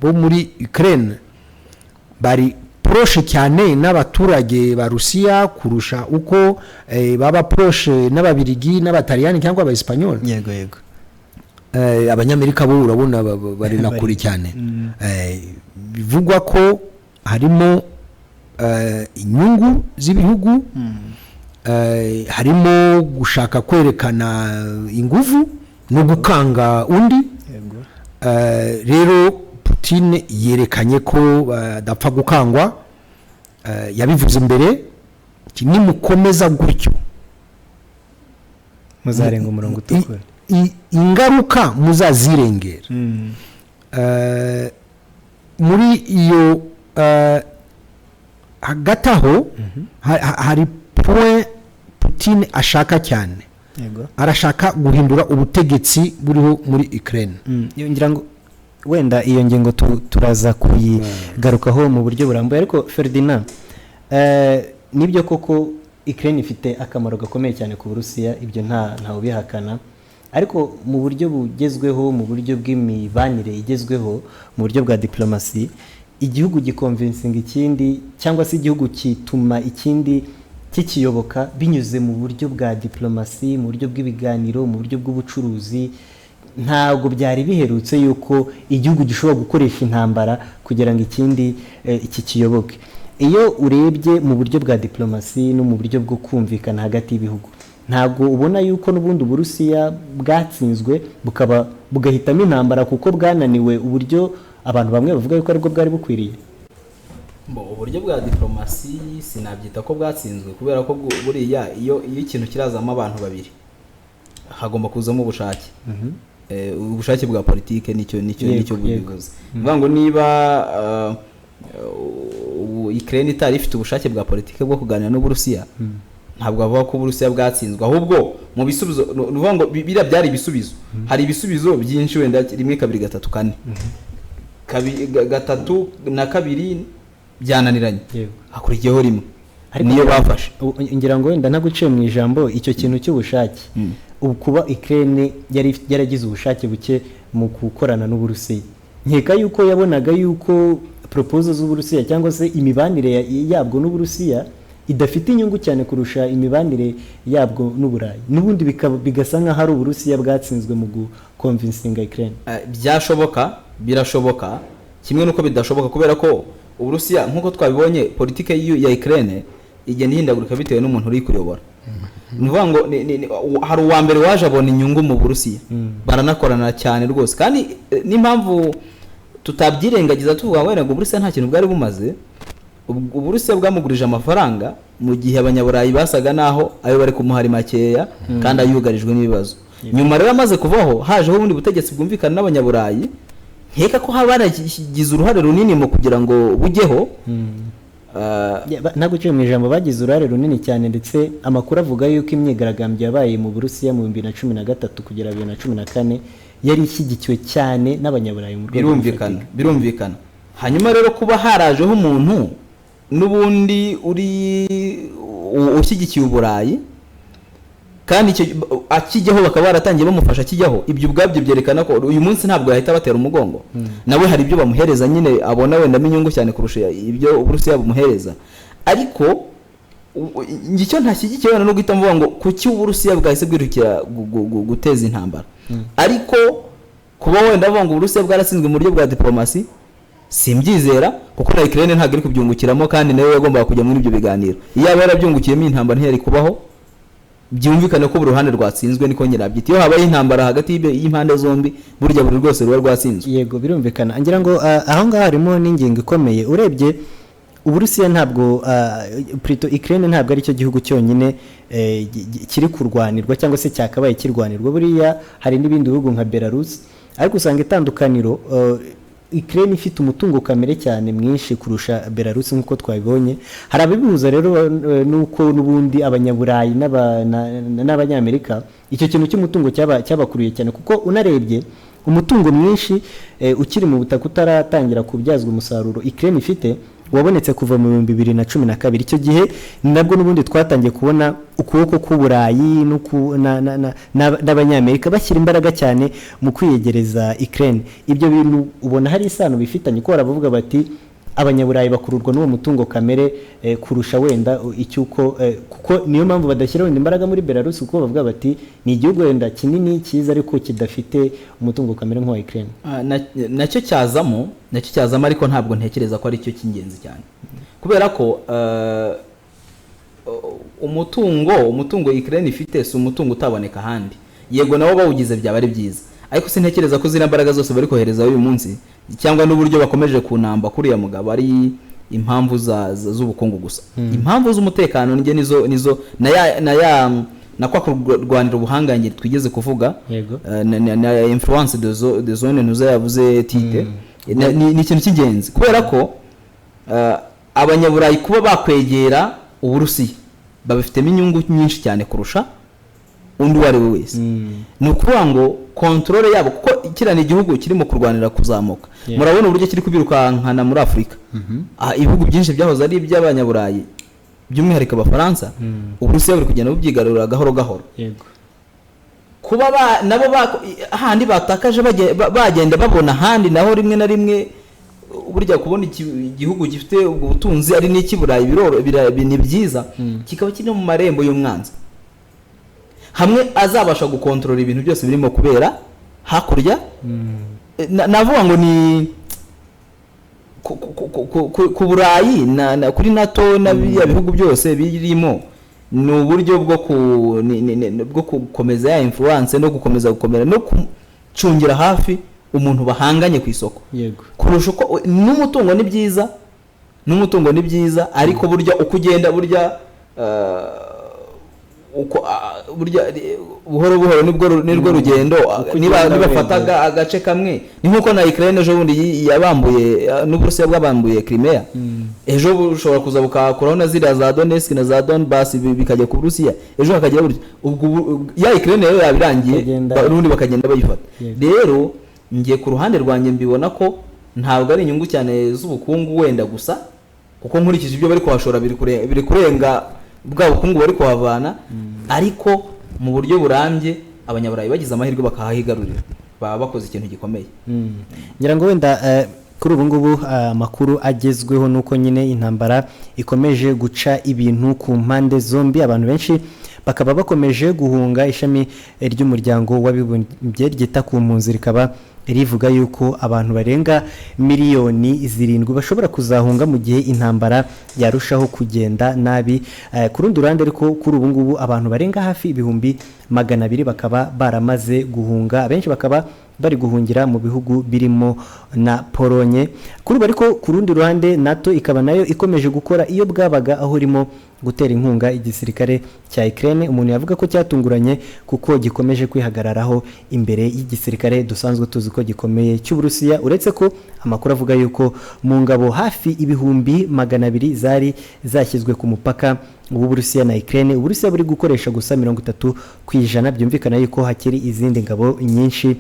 Speaker 3: bo muri Ukraine bari proche cyane n'abaturage ba Rusiya kurusha uko baba proche n'Ababirigi n'Abataliyani cyangwa Abaespanyol.
Speaker 1: yego yego
Speaker 3: Abanyamerika bo urabona bari na kure cyane. Bivugwa ko harimo inyungu z'ibihugu, harimo gushaka kwerekana ingufu no gukanga undi. Rero Putin yerekanye ko adapfa gukangwa. Yabivuze imbere ati nimukomeza gutyo
Speaker 1: muzarenga umurongo utukura.
Speaker 3: Ingaruka muzazirengera. Muri iyo hagati aho hari point Putin ashaka cyane. Arashaka guhindura ubutegetsi buriho muri Ukraine.
Speaker 1: Ngira ngo wenda iyo ngingo turaza kuyigarukaho mu buryo burambuye, ariko Ferdinand, nibyo koko Ukraine ifite akamaro gakomeye cyane ku Burusiya, ibyo ntawe ubihakana. Ariko mu buryo bugezweho, mu buryo bw'imibanire igezweho, mu buryo bwa diplomasi, igihugu giconvincinga ikindi cyangwa se igihugu kituma ikindi kikiyoboka binyuze mu buryo bwa diplomasi, mu buryo bw'ibiganiro, mu buryo bw'ubucuruzi. Ntabwo byari biherutse yuko igihugu gishobora gukoresha intambara kugira ngo ikindi kikiyoboke. Iyo urebye mu buryo bwa diplomasi no mu buryo bwo kumvikana hagati y'ibihugu, ntabwo ubona yuko n'ubundi Uburusiya bwatsinzwe, bukaba bugahitamo intambara kuko bwananiwe uburyo abantu bamwe bavuga yuko aribwo bwari bukwiriye?
Speaker 2: Bo, uburyo bwa diplomasi sinabyita ko bwatsinzwe, kubera ko buriya iyo ikintu kirazamo abantu babiri hagomba kuzamo ubushake. Ubushake bwa politike nicyo bivuze. Bivuga ngo niba
Speaker 4: Ukraine itari ifite ubushake bwa politiki bwo kuganira n'Uburusiya, ntabwo bavuga ko Uburusiya bwatsinzwe. Ahubwo mu bisubizo, ni ukuvuga ngo biriya byari ibisubizo, hari ibisubizo byinshi, wenda rimwe, kabiri, gatatu, kane. Gatatu na kabiri byananiranye, hakurikiyeho rimwe.
Speaker 1: Ariko
Speaker 4: niyo bafashe.
Speaker 1: Ngira ngo wenda ntaguciye mu ijambo, icyo kintu cy'ubushake, ubu kuba Ukraine yari yaragize ubushake buke mu gukorana n'Uburusiya, nkeka yuko yabonaga yuko proposal z'Uburusiya cyangwa se imibanire yabwo n'Uburusiya idafite inyungu cyane kurusha imibanire yabwo n'Uburayi n'ubundi, bigasa nk'aho ari Uburusiya bwatsinzwe mu guconvincinga Ukraine.
Speaker 4: Byashoboka, birashoboka kimwe n'uko bidashoboka, kubera ko Uburusiya, nk'uko twabibonye, politike ya Ukraine igenda ihindagurika bitewe n'umuntu uri kuyobora. Ni ukuvuga ngo hari uwa mbere waje abona inyungu mu Burusiya, baranakorana cyane rwose. Kandi n'impamvu tutabyirengagiza tuvuga ngo wenda ngo Uburusiya nta kintu bwari bumaze, Uburusiya bwamugurije amafaranga mu gihe Abanyaburayi basaga naho ayo bari kumuha ari makeya kandi ayugarijwe n'ibibazo. Nyuma rero amaze kuvaho, hajeho ubundi butegetsi bwumvikana n'Abanyaburayi. Nkeka ko haba haragize uruhare runini mu kugira ngo bujyeho.
Speaker 1: Ya, ntabwo uciye mu ijambo, bagize uruhare runini cyane, ndetse amakuru avuga yuko imyigaragambyo yabaye mu Burusiya mu 2013 kugera 2014 yari ishyigikiwe cyane n'Abanyaburayi mu rwego rufatika.
Speaker 4: Birumvikana. Hanyuma rero kuba harajeho umuntu n'ubundi uri ushyigikiye Uburayi, kandi icyo akijyaho bakaba baratangiye bamufasha akijyaho, ibyo ubwabyo byerekana ko uyu munsi ntabwo yahita batera umugongo. Nawe hari ibyo bamuhereza nyine, abona wendamo inyungu cyane kurusha ibyo Uburusiya bumuhereza. Ariko icyo ntashyigikiye wenda no guhita mvuga ngo kuki Uburusiya bwahise bwirukira guteza intambara. Ariko kuba wenda bavuga ngo Uburusiya bwaratsinzwe mu buryo bwa diplomasi, simbyizera, kuko na Ukraine ntabwo iri kubyungukiramo, kandi nayo yagombaga kujya muri ibyo biganiro. Iyo yaba yarabyungukiyemo, intambara ntiyari kubaho. Byumvikane ko buri ruhande rwatsinzwe, niko nyirabyita. Iyo habaye intambara hagati y'impande zombi, burya buri rwose ruba rwatsinzwe.
Speaker 1: Yego, birumvikana. Ngira ngo aho ngaho harimo n'ingingo ikomeye. Urebye Uburusiya ntabwo, plutôt Ukraine ntabwo ari cyo gihugu cyonyine kiri kurwanirwa cyangwa se cyakabaye kirwanirwa. Buriya hari n'ibindi bihugu nka Belarus, ariko usanga itandukaniro, Ukraine ifite umutungo kamere cyane mwinshi kurusha Belarus, nk'uko twabibonye. Hari ababihuza rero n'uko n'ubundi Abanyaburayi n'Abanyamerika icyo kintu cy'umutungo cyabakuriye cyane, kuko unarebye umutungo mwinshi ukiri mu butaka utaratangira kubyazwa umusaruro Ukraine ifite wabonetse kuva mu 2012. Icyo gihe ni nabwo n'ubundi twatangiye kubona ukuboko k'Uburayi n'Abanyamerika bashyira imbaraga cyane mu kwiyegereza Ukraine. Ibyo bintu ubona hari isano bifitanye, kuko baravuga bati Abanyaburayi bakururwa n'uwo mutungo kamere kurusha wenda icyuko kuko niyo mpamvu badashyira wenda imbaraga muri Belarus, kuko bavuga bati ni igihugu wenda kinini cyiza ariko kidafite umutungo kamere nk'uwa Ukraine.
Speaker 4: Nacyo cyazamo, nacyo cyazamo, ariko ntabwo ntekereza ko ari cyo cy'ingenzi cyane, kubera ko umutungo Ukraine ifite si umutungo utaboneka ahandi. Yego, nabo bawugize byaba ari byiza, ariko sintekereza ko ziriya mbaraga zose bari kohereza uyu munsi cyangwa n'uburyo bakomeje kunamba kuriya mugabo ari impamvu z'ubukungu gusa. Impamvu z'umutekano njye nizo na kwa kurwanira ubuhangange twigeze kuvuga, na influence de zone ntuza yavuze tite. Ni ikintu cy'ingenzi, kubera ko Abanyaburayi kuba bakwegera Uburusiya babifitemo inyungu nyinshi cyane kurusha undi uwo ari we wese. Ni ukuvuga ngo contrôle yabo, kuko kiriya ni igihugu kirimo kurwanira kuzamuka. Murabona uburyo kiri kubirukankana muri Afurika. Ibihugu byinshi byahoze ari iby'Abanyaburayi, by'umwihariko Abafaransa, Uburusiya buri kugenda bubyigarurira gahoro gahoro. Kuba nabo handi batakaje bagenda babona ahandi naho rimwe na rimwe. Burya kubona igihugu gifite ubwo butunzi ari n'iki Burayi ni byiza, kikaba kiri no mu marembo y'umwanzi, hamwe azabasha gukontorora ibintu byose birimo kubera hakurya. Navuga ngo ni ku Burayi kuri NATO na biriya bihugu byose birimo, ni uburyo bwo ku ni- ni- ni- bwo gukomeza ya influence no gukomeza gukomera no gucungira hafi umuntu bahanganye ku isoko kurusha uko n'umutungo. Ni byiza, n'umutungo ni byiza, ariko burya uko ugenda burya
Speaker 2: Uko burya buhoro buhoro nibwo rugendo. Niba
Speaker 1: ugenda
Speaker 2: nibafata
Speaker 1: wegera.
Speaker 2: Agace kamwe, ni nkuko na Ukraine ejo bundi yabambuye, n'Uburusiya bwabambuye Crimea, ejo bushobora kuza bukakuraho na ziriya za Donetsk na za Donbass, bikajya ku Burusiya, ejo hakajya burya ubwo ya Ukraine rero yabirangiye, n'ubundi bakagenda bayifata. Rero njye ku ruhande rwanjye mbibona ko ntabwo ari inyungu cyane z'ubukungu wenda gusa, kuko nkurikije ibyo bari kuhashora biri kurenga bwa bukungu bari kuhavana, ariko mu buryo burambye Abanyaburayi bagize amahirwe bakahahigarurira, baba bakoze ikintu gikomeye.
Speaker 1: Ngira ngo wenda kuri ubu ngubu amakuru agezweho nuko nyine intambara ikomeje guca ibintu ku mpande zombi, abantu benshi bakaba bakomeje guhunga. Ishami ry'Umuryango w'Abibumbye ryita ku mpunzi rikaba rivuga yuko abantu barenga miliyoni 7 bashobora kuzahunga mu gihe intambara yarushaho kugenda nabi. Ku rundi ruhande ariko, kuri ubu ngubu abantu barenga hafi 200,000 bakaba baramaze guhunga, abenshi bakaba bari guhungira mu bihugu birimo na Polonye kuri ubu. Ariko ku rundi ruhande, NATO ikaba nayo ikomeje gukora iyo bwabaga, aho irimo gutera inkunga igisirikare cya Ukraine. Umuntu yavuga ko cyatunguranye kuko gikomeje kwihagararaho imbere y'igisirikare dusanzwe tuzi ko gikomeye cy'Uburusiya, uretse ko amakuru avuga yuko mu ngabo hafi 200,000 zari zashyizwe ku mupaka w'Uburusiya na Ukraine, Uburusiya buri gukoresha gusa 30%. Byumvikana yuko hakiri izindi ngabo nyinshi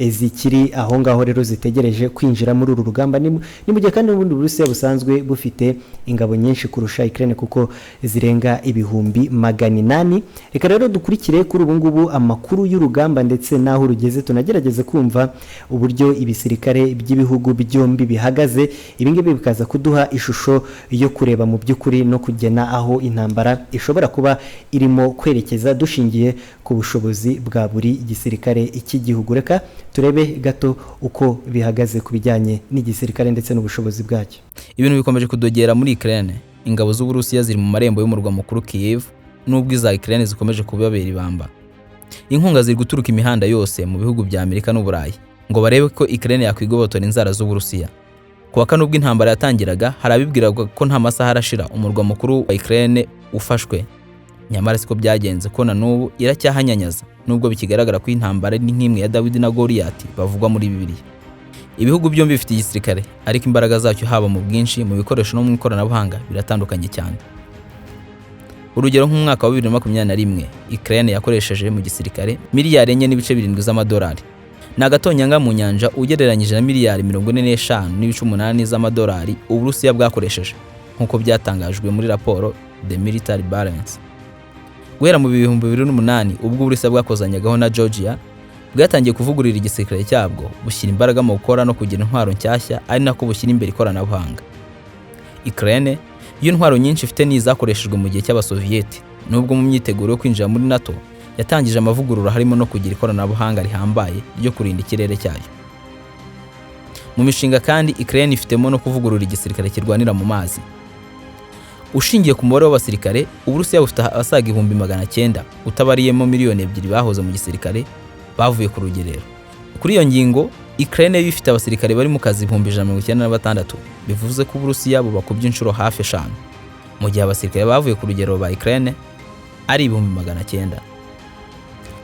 Speaker 1: zikiri aho ngaho rero zitegereje kwinjira muri uru rugamba. Ni mu gihe kandi n'ubundi Uburusiya busanzwe bufite ingabo nyinshi kurusha Ukraine, kuko zirenga 800,000. Reka rero dukurikire kuri ubu ngubu amakuru y'urugamba ndetse n'aho rugeze, tunagerageze kumva uburyo ibisirikare by'ibihugu byombi bihagaze. Ibi ngibi bikaza kuduha ishusho yo kureba mu by'ukuri no kugena aho intambara ishobora kuba irimo kwerekeza, dushingiye ku bushobozi bwa buri gisirikare cy'igihugu. Reka turebe gato uko bihagaze ku bijyanye n'igisirikare ndetse n'ubushobozi bwacyo.
Speaker 4: Ibintu bikomeje kudogera muri Ukraine. Ingabo z'Uburusiya ziri mu marembo y'umurwa mukuru Kiev, nubwo iza Ukraine zikomeje kubabera ibamba. Inkunga ziri guturuka imihanda yose mu bihugu bya Amerika n'Uburayi ngo barebe ko Ukraine yakwigobotora inzara z'Uburusiya. Ku wa kane ubwo intambara yatangiraga, hari abibwiraga ko nta masaha arashira umurwa mukuru wa Ukraine ufashwe. Nyamara siko byagenze, ko na n'ubu iracyahanyanyaza, nubwo bikigaragara ko intambara ari nk'imwe ya Dawidi na Goliyati bavugwa muri Bibiliya. Ibihugu byombi bifite igisirikare, ariko imbaraga zacyo haba mu bwinshi, mu bikoresho no mu ikoranabuhanga biratandukanye cyane. Urugero, nk'umwaka wa 2021, Ukraine yakoresheje mu gisirikare miliyari 4.7 z'amadolari. Ni agatonyanga mu nyanja ugereranyije na miliyari 45.8 z'amadolari Uburusiya bwakoresheje, nk'uko byatangajwe muri raporo The Military Balance. Guhera mu 2008, ubwo Uburusiya bwakozanyagaho na Georgia, bwatangiye kuvugurura igisirikare cyabwo, bushyira imbaraga mu gukora no kugira intwaro nshyashya, ari nako bushyira imbere ikoranabuhanga. Ukraine yo intwaro nyinshi ifite ni izakoreshejwe mu gihe cy'Abasoviyeti, nubwo mu myiteguro yo kwinjira muri NATO yatangije amavugurura, harimo no kugira ikoranabuhanga rihambaye ryo kurinda ikirere cyayo. Mu mishinga kandi Ukraine ifitemo no kuvugurura igisirikare kirwanira mu mazi. Ushingiye ku mubare w'abasirikare, Uburusiya bufite abasaga 900,000, utabariyemo miliyoni 2 bahoze mu gisirikare bavuye ku rugerero. Kuri iyo ngingo, Ukraine yo ifite abasirikare bari mu kazi 196,000, bivuze ko Uburusiya bubakubye inshuro hafi eshanu, mu gihe abasirikare bavuye ku rugero ba Ukraine ari 900,000.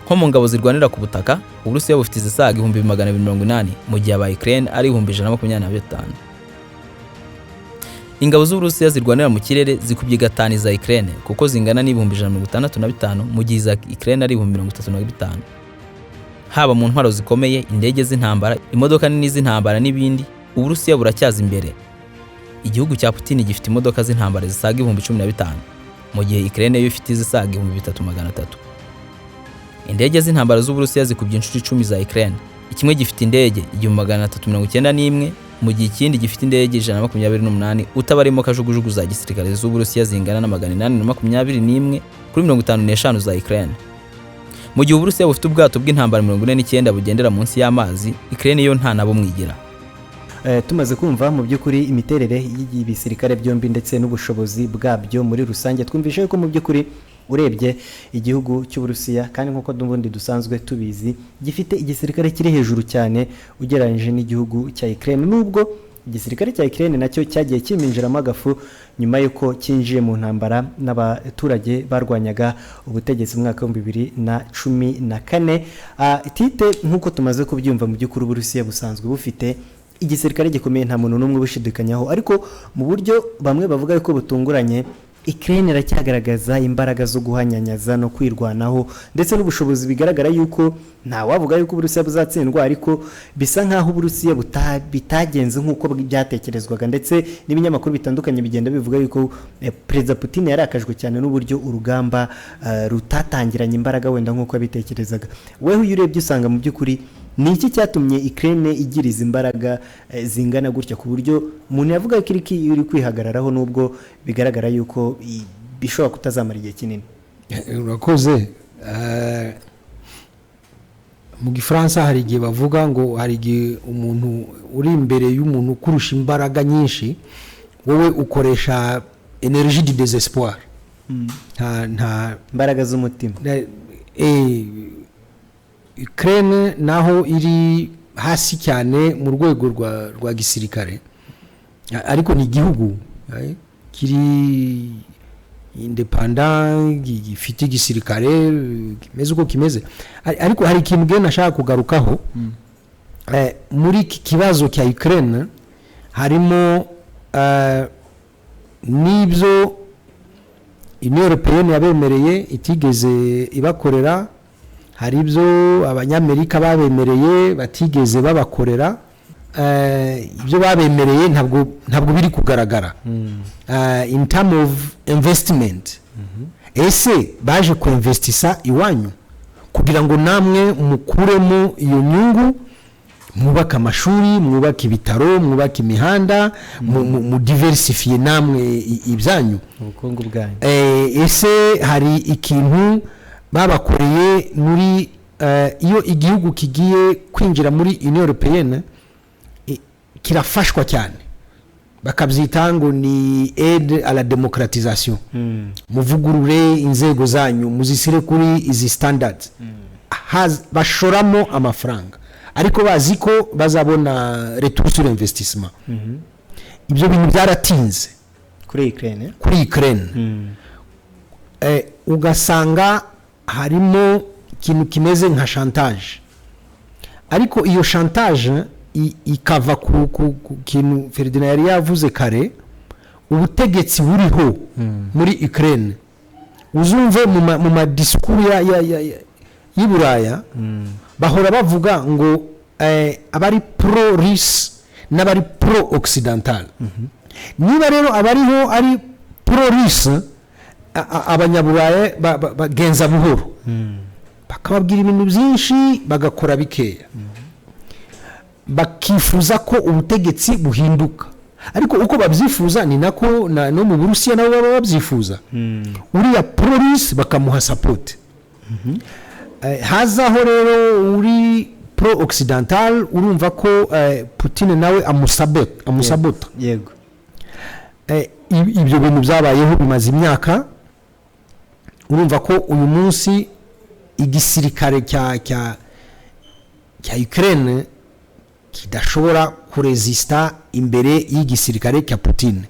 Speaker 4: Nko mu ngabo zirwanira ku butaka, Uburusiya bufite izisaga 280,000, mu gihe aba Ukraine ari 125,000. Ingabo z'Uburusiya zirwanira mu kirere zikubye gatanu iza Ukraine, kuko zingana n'165,000, mu gihe iza Ukraine ari 35,000. Haba mu ntwaro zikomeye, indege z'intambara, imodoka nini z'intambara n'ibindi, Uburusiya buracyaza imbere. Igihugu cya Putin gifite imodoka z'intambara zisaga 15,000, mu gihe Ukraine yo ifite izisaga 3,300. Indege z'intambara z'Uburusiya zikubye inshuro 10 za Ukraine. Kimwe gifite indege 1391, mu gihe ikindi gifite indege 128, utabarimo kajugujugu za gisirikare z'Uburusiya zingana na 821 kuri 55 za Ukraine. Mu gihe Uburusiya bufite ubwato bw'intambara 49 bugendera munsi y'amazi, Ukraine yo nta na bumwe igira.
Speaker 1: Tumaze kumva mu by'ukuri imiterere y'ibisirikare byombi ndetse n'ubushobozi bwabyo muri rusange, twumvise ko mu by'ukuri urebye igihugu cy'Uburusiya, kandi nk'uko n'ubundi dusanzwe tubizi, gifite igisirikare kiri hejuru cyane ugereranyije n'igihugu cya Ukraine, nubwo Igisirikare cya Ukraine nacyo cyagiye kiminjiramo agafu nyuma y'uko cyinjiye mu ntambara n'abaturage barwanyaga ubutegetsi mu mwaka wa 2014. Tite, nk'uko tumaze kubyumva, mu by'ukuri Uburusiya busanzwe bufite igisirikare gikomeye, nta muntu n'umwe ubishidikanyaho, ariko mu buryo bamwe bavuga yuko butunguranye, Ukraine iracyagaragaza imbaraga zo guhanyanyaza no kwirwanaho ndetse n'ubushobozi. Bigaragara yuko nta wavuga yuko Uburusiya buzatsindwa, ariko bisa nk'aho Uburusiya bitagenze nk'uko byatekerezwaga, ndetse n'ibinyamakuru bitandukanye bigenda bivuga yuko Perezida Putin yarakajwe cyane n'uburyo urugamba rutatangiranye imbaraga wenda nk'uko yabitekerezaga. Weho iyo urebye usanga mu by'ukuri ni iki cyatumye Ukraine igira izi mbaraga zingana gutya, ku buryo umuntu yavuga ko iri kwihagararaho, nubwo bigaragara yuko bishobora kutazamara igihe kinini?
Speaker 3: Urakoze. Mu Gifaransa hari igihe bavuga ngo hari igihe umuntu uri imbere y'umuntu ukurusha imbaraga nyinshi, wowe ukoresha énergie du désespoir, nta
Speaker 1: imbaraga z'umutima.
Speaker 3: Ukraine naho iri hasi cyane mu rwego rwa gisirikare, ariko ni igihugu kiri indépendant, gifite igisirikare kimeze uko kimeze. Ariko hari ikintu gena nashaka kugarukaho. Muri iki kibazo cya Ukraine harimo n'ibyo Union Européenne yabemereye itigeze ibakorera, hari ibyo Abanyamerika babemereye batigeze babakorera. Ibyo babemereye ntabwo biri kugaragara in term of investment. Ese baje kuinvestisa iwanyu kugira ngo namwe mukuremo iyo nyungu, mwubake amashuri, mwubake ibitaro, mwubake imihanda, mudiversifiye namwe ibyanyu,
Speaker 1: ubukungu bwanyu?
Speaker 3: Ese hari ikintu babakoreye muri iyo igihugu kigiye kwinjira muri Union Européenne, kirafashwa cyane, bakabyita ngo ni aide à la démocratisation: muvugurure inzego zanyu, muzisire kuri izi standards. Bashoramo amafaranga ariko bazi ko bazabona retour sur investissement. Ibyo bintu byaratinze.
Speaker 1: Kuri Ukraine?
Speaker 3: Kuri Ukraine. Ugasanga harimo ikintu kimeze nka chantage, ariko iyo chantage ikava ku kintu Ferdinand yari yavuze kare: ubutegetsi buriho muri Ukraine. Uzumve mu madisikuru y'i Buraya bahora bavuga ngo abari pro russe n'abari pro occidental. Niba rero abariho ari pro russe, Abanyaburaya bagenza buhoro, bakababwira ibintu byinshi, bagakora bikeya, bakifuza ko ubutegetsi buhinduka. Ariko uko babyifuza ni nako no mu Burusiya nabo baba babyifuza. Uriya pro russe bakamuha support. Hazaho rero uri pro occidental, urumva ko Putin nawe amusabota. Ibyo bintu byabayeho bimaze imyaka. Urumva ko uyu munsi igisirikare cya Ukraine kidashobora kuresista imbere y'igisirikare cya Putin.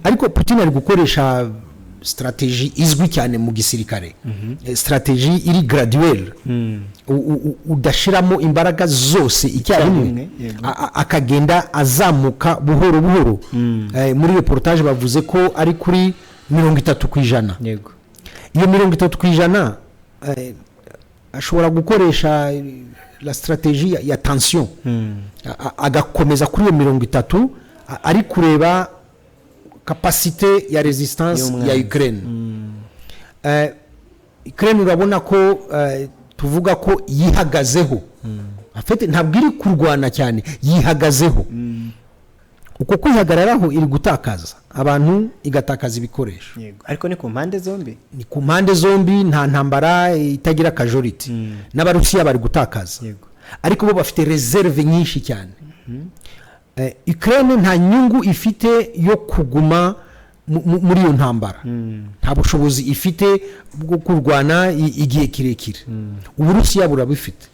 Speaker 3: Ariko Putin ari gukoresha stratégie izwi cyane mu gisirikare, stratégie iri graduelle, udashiramo imbaraga zose icyarimwe.
Speaker 1: Icyarimwe, yego.
Speaker 3: Akagenda azamuka buhoro buhoro. Muri reportage bavuze ko ari kuri 30%. Iyo 30%, ashobora gukoresha la stratégie ya tension, agakomeza kuri iyo 30, ari kureba capacité ya résistance ya
Speaker 1: y'umwanzi.
Speaker 3: Ukraine. Ukraine urabona ko tuvuga ko yihagazeho. En fait, ntabwo iri kurwana cyane, yihagazeho. Uko kwihagararaho, iri gutakaza abantu, igatakaza ibikoresho.
Speaker 1: Yego, ariko ni ku mpande zombi.
Speaker 3: Ni ku mpande zombi, nta ntambara itagira casualty. N'Abarusiya bari gutakaza, ariko bo bafite réserve nyinshi cyane. Ukraine nta nyungu ifite yo kuguma muri iyo ntambara, nta bushobozi ifite bwo kurwana igihe kirekire. Uburusiya burabifite.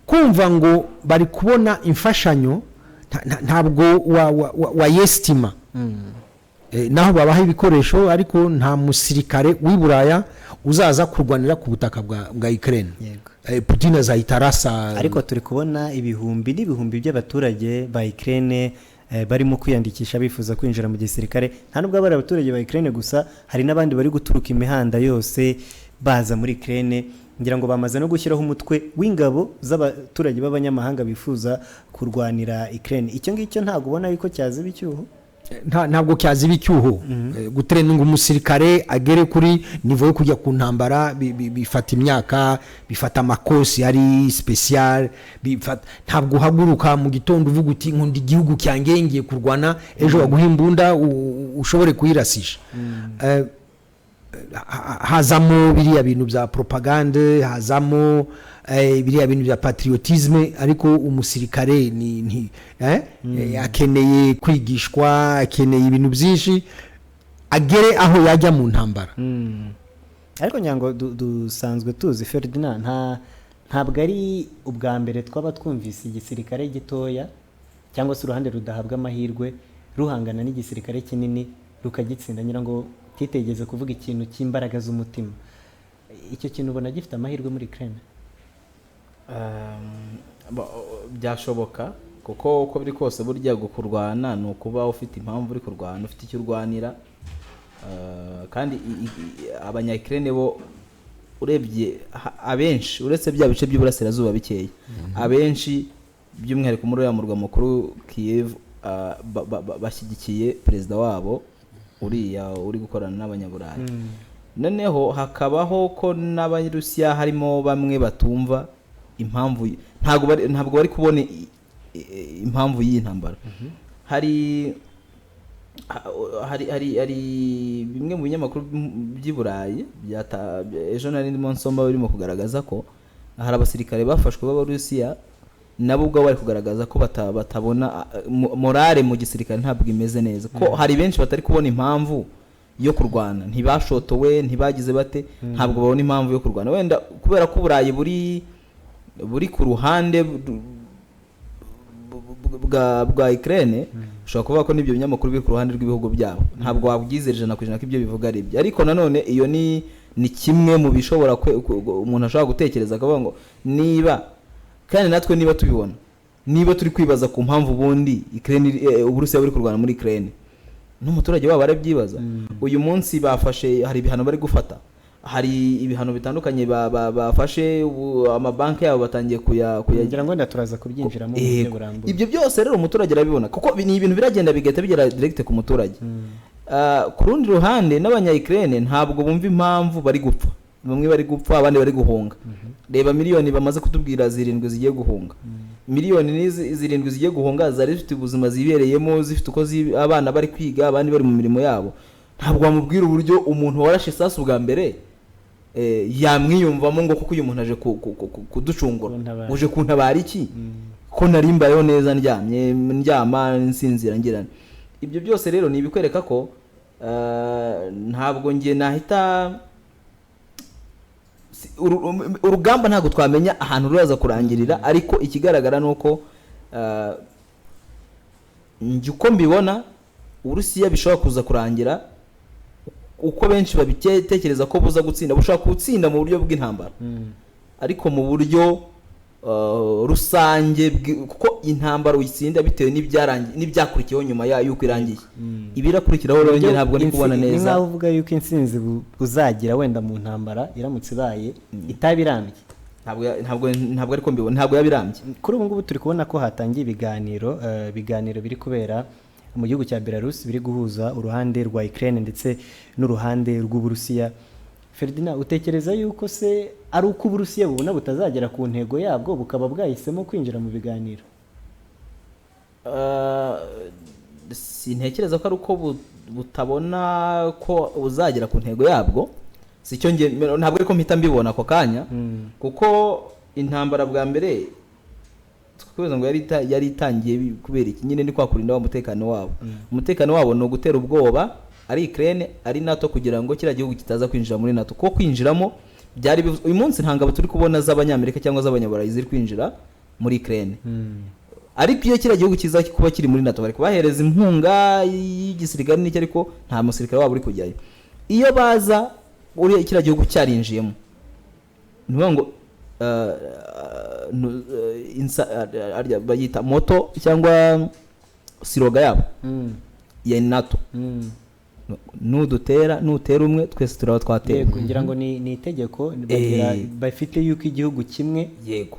Speaker 3: Kumva ngo bari kubona imfashanyo Ntabwo wayesitima. Naho babaha ibikoresho, ariko nta musirikare w'i Buraya uzaza kurwanira ku butaka bwa Ukraine. Putin azahita arasa.
Speaker 1: Ariko turi kubona ibihumbi n'ibihumbi by'abaturage ba Ukraine barimo kwiyandikisha bifuza kwinjira mu gisirikare. Nta nubwo ari abaturage ba Ukraine gusa, hari n'abandi bari guturuka imihanda yose baza muri Ukraine. Ngira ngo bamaze no gushyiraho umutwe w'ingabo z'abaturage b'abanyamahanga bifuza kurwanira Ukraine. Icyo ngicyo ntabwo ubona yuko cyaziba icyuho?
Speaker 3: Ntabwo cyaziba icyuho. Gutraininga umusirikare agere kuri niveau yo kujya ku ntambara bifata imyaka, bifata amakosi ari special, ntabwo uhaguruka mu gitondo uvuga uti: "Nkunda igihugu cyanjye, ngiye kurwana," ejo baguha imbunda ushobore kuyirasisha. Hazamo biriya bintu bya propagande, hazamo biriya bintu bya patriotisme, ariko umusirikare ni akeneye kwigishwa, akeneye ibintu byinshi agere aho yajya mu ntambara.
Speaker 1: Ariko ngira ngo dusanzwe tuzi, Ferdinand, ntabwo ari ubwa mbere twaba twumvise igisirikare gitoya cyangwa se uruhande rudahabwa amahirwe ruhangana n'igisirikare kinini rukagitsinda. Ngira ngo titegeze kuvuga ikintu cy'imbaraga z'umutima. Icyo kintu ubona gifite amahirwe muri Ukraine?
Speaker 4: Byashoboka, kuko uko biri kose burya kurwana ni ukuba ufite impamvu uri kurwana, ufite icyo urwanira. Kandi abanya-Ukraine bo urebye abenshi, uretse bya bice by'uburasirazuba bikeya, abenshi by'umwihariko muri uriya murwa mukuru Kiev, bashyigikiye perezida wabo uriya uri gukorana n'abanyaburayi. Noneho hakabaho ko n'Abarusiya harimo bamwe batumva impamvu, ntabwo bari kubona impamvu y'iyi ntambara. Hari bimwe mu binyamakuru by'i Burayi ejo nari ndimo nsoma birimo kugaragaza ko hari abasirikare bafashwe b'Abarusiya, nabo ubwabo bari kugaragaza ko batabona morale mu gisirikare ntabwo imeze neza, ko hari benshi batari kubona impamvu yo kurwana. Ntibashotowe, ntibagize bate, ntabwo babona impamvu yo kurwana. Wenda kubera ko Uburayi buri ku ruhande bwa Ukraine, ushobora kuvuga ko n'ibyo binyamakuru biri ku ruhande rw'ibihugu byabo. Ntabwo wabyizera 100% ko ibyo bivuga ari ibyo, ariko nanone iyo ni kimwe mu bishobora umuntu ashobora gutekereza akavuga ngo niba kandi natwe niba tubibona, niba turi kwibaza ku mpamvu ubundi Ukraine Uburusiya buri kurwana muri Ukraine, n'umuturage wabo arabyibaza. Uyu munsi bafashe, hari ibihano bari gufata, hari ibihano bitandukanye bafashe, ubu amabanki yabo batangiye kuya
Speaker 1: Ngira ngo wenda turaza kubyinjiramo mu buryo burambuye.
Speaker 4: Ibyo byose rero umuturage arabibona, kuko ni ibintu biragenda bigahita bigera direct ku muturage. Ku rundi ruhande n'abanya-Ukraine ntabwo bumva impamvu bari gupfa, bamwe bari gupfa, abandi bari guhunga. Reba miliyoni bamaze kutubwira 7 zigiye guhunga. Miliyoni n'izi 7 zigiye guhunga zari zifite ubuzima zibereyemo, zifite uko abana bari kwiga, abandi bari mu mirimo yabo. Ntabwo wamubwira uburyo umuntu warashe isasu bwa mbere yamwiyumvamo ngo kuko uyu muntu aje kuducungura.
Speaker 1: Kuntabara.
Speaker 4: Uje kuntabara iki ko nari mbayeho neza, ndyamye, ndyama nsinzira ngirana? Ibyo byose rero ni ibikwereka ko ntabwo njye nahita urugamba ntabwo twamenya ahantu ruraza kurangirira, ariko ikigaragara ni uko njye uko mbibona, Uburusiya bishobora kuza kurangira uko benshi babitekereza ko buza gutsinda. Bushobora gutsinda mu buryo bw'intambara, ariko mu buryo rusange kuko intambara uyitsinda bitewe n'ibyakurikiyeho nyuma y'uko irangiye. Ibirakurikiraho rero njye ntabwo ndi kubona
Speaker 1: Ni
Speaker 4: neza.
Speaker 1: nkaho uvuga yuko intsinzi buzagira wenda mu ntambara iramutse ibaye itaba irambye.
Speaker 4: Ntabwo ariko mbibona, ntabwo yabirambye.
Speaker 1: Kuri ubu ngubu turi kubona ko hatangiye ibiganiro biri kubera mu gihugu cya Belarus, biri guhuza uruhande rwa Ukraine ndetse n'uruhande rw'Uburusiya. Ferdinand, utekereza yuko se ari uko Uburusiya bubona butazagera ku ntego yabwo bukaba bwahisemo kwinjira mu biganiro?
Speaker 4: Sintekereza ko ari uko butabona ko buzagera ku ntego yabwo. Si cyo nge, ntabwo ariko mpita mbibona ako kanya, kuko intambara bwa mbere twakwibaza ngo yari itangiye kubera iki? Nyine ni kwa kurinda wa mutekano wabo. Umutekano wabo ni ugutera ubwoba ari Ukraine, ari NATO, kugira ngo kiriya gihugu kitaza kwinjira muri NATO, kuko kwinjiramo byari uyu munsi nta ngabo turi kubona z'Abanyamerika cyangwa z'Abanyaburayi ziri kwinjira muri Ukraine.
Speaker 2: Ariko iyo kiriya gihugu kiza kuba kiri muri NATO, bari kubahereza inkunga y'igisirikare n'icyo, ariko nta musirikare wabo uri kujyayo. Iyo baza uriya kiriya gihugu cyarinjiyemo, ni ukuvuga ngo arya bayita motto cyangwa slogan yabo ya NATO, nudutera, nutera umwe, twese turaba twatera.
Speaker 1: Yego, ngira ngo ni itegeko bagira, bafite yuko igihugu kimwe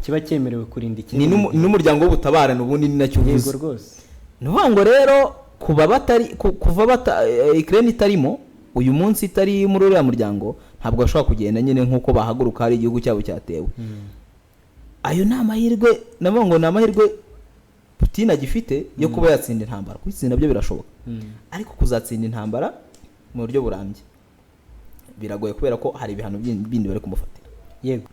Speaker 1: kiba cyemerewe kurinda ikindi.
Speaker 2: Ni n'umuryango w'ubutabarane ubundi, ni nacyo uvuze.
Speaker 1: Yego rwose.
Speaker 2: Ni ukuvuga ngo rero kuba batari kuva bata Ukraine itarimo uyu munsi, itari muri uriya muryango, ntabwo bashobora kugenda nyine nk'uko bahaguruka hari igihugu cyabo cyatewe. Ayo ni amahirwe, navuga ngo ni amahirwe Putin agifite yo kuba yatsinda intambara. Kuyitsinda byo birashoboka, ariko kuzatsinda intambara mu buryo burambye biragoye, kubera ko hari ibihano bindi bari kumufatira.
Speaker 1: Yego,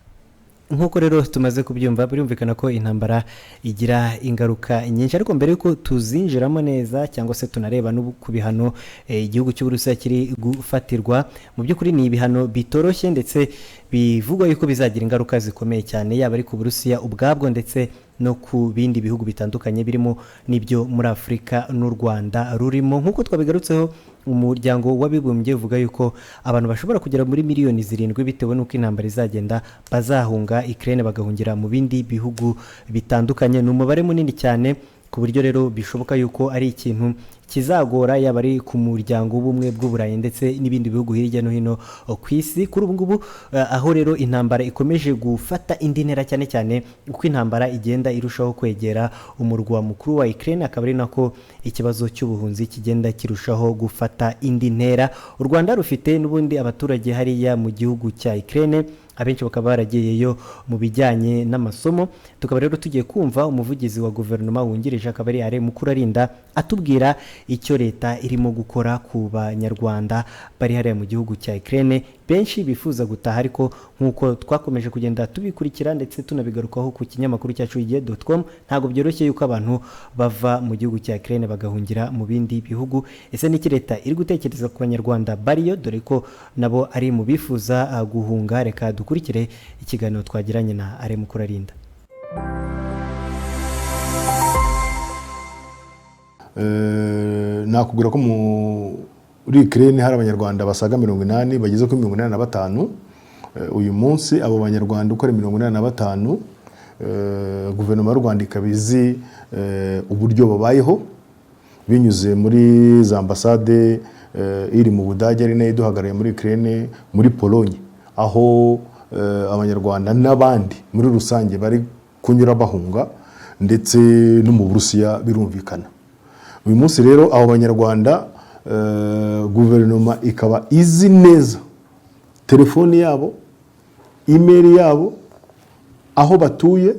Speaker 1: nk'uko rero tumaze kubyumva, birumvikana ko intambara igira ingaruka nyinshi. Ariko mbere y'uko tuzinjiramo neza cyangwa se tunareba n'ubu ku bihano igihugu cy'Uburusiya kiri gufatirwa, mu by'ukuri ni ibihano bitoroshye, ndetse bivugwa yuko bizagira ingaruka zikomeye cyane, yaba ari ku Burusiya ubwabwo ndetse no ku bindi bihugu bitandukanye, birimo n'ibyo muri Afurika n'u Rwanda rurimo. Nk'uko twabigarutseho, Umuryango w'Abibumbye uvuga yuko abantu bashobora kugera muri miliyoni 7, bitewe n'uko intambara izagenda, bazahunga Ukraine bagahungira mu bindi bihugu bitandukanye. Ni umubare munini cyane, ku buryo rero bishoboka yuko ari ikintu kizagora, yaba ari ku Muryango w'Ubumwe bw'Uburayi ndetse n'ibindi bihugu hirya no hino ku isi. Kuri ubu ngubu, aho rero intambara ikomeje gufata indi ntera, cyane cyane uko intambara igenda irushaho kwegera umurwa mukuru wa Ukraine, akaba ari nako ikibazo cy'ubuhunzi kigenda kirushaho gufata indi ntera. U Rwanda rufite n'ubundi abaturage hariya mu gihugu cya Ukraine, abenshi bakaba baragiyeyo mu bijyanye n'amasomo. Tukaba rero tugiye kumva umuvugizi wa guverinoma wungirije, akaba ari Alain Mukurarinda, atubwira icyo leta irimo gukora ku Banyarwanda bari hariya mu gihugu cya Ukraine, benshi bifuza gutaha. Ariko nk'uko twakomeje kugenda tubikurikira ndetse tunabigarukaho ku kinyamakuru cyacu igihe.com, ntabwo byoroshye yuko abantu bava mu gihugu cya Ukraine bagahungira mu bindi bihugu. Ese niki leta iri gutekereza ku Banyarwanda bariyo, dore ko nabo ari mu bifuza guhunga? Reka dukurikire ikiganiro twagiranye na Alain Mukurarinda.
Speaker 5: Nakubwira ko muri Ukraine hari Abanyarwanda basaga 80, bageze kuri 85. Uyu munsi abo Banyarwanda uko ari 85, guverinoma y'u Rwanda ikaba izi uburyo babayeho binyuze muri za ambasade, iri mu Budage ari nayo iduhagarariye muri Ukraine, muri Pologne, aho Abanyarwanda n'abandi muri rusange bari kunyura bahunga, ndetse no mu Burusiya birumvikana. Uyu munsi rero abo Banyarwanda, guverinoma ikaba izi neza telefoni yabo, imeri yabo, aho batuye,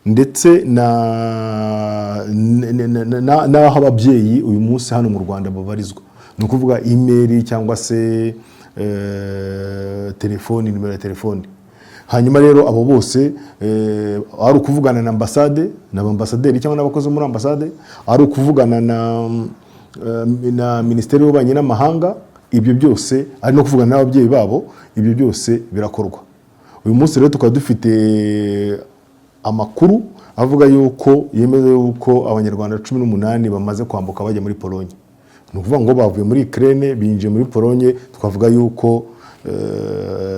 Speaker 5: ndetse n'aho ababyeyi uyu munsi hano mu Rwanda babarizwa, ni ukuvuga imeri cyangwa se telefoni, nimero ya telefoni. Hanyuma rero abo bose, ari ukuvugana na ambasade, na ambasaderi cyangwa n'abakozi bo muri ambasade, ari ukuvugana na Minisiteri y'Ububanyi n'Amahanga, ibyo byose, ari no kuvugana n'ababyeyi babo, ibyo byose birakorwa. Uyu munsi rero tukaba dufite amakuru avuga yuko, yemeza yuko Abanyarwanda 18 bamaze kwambuka bajya muri Polonye. Ni ukuvuga ngo bavuye muri Ukraine binjiye muri Polonye. Twavuga yuko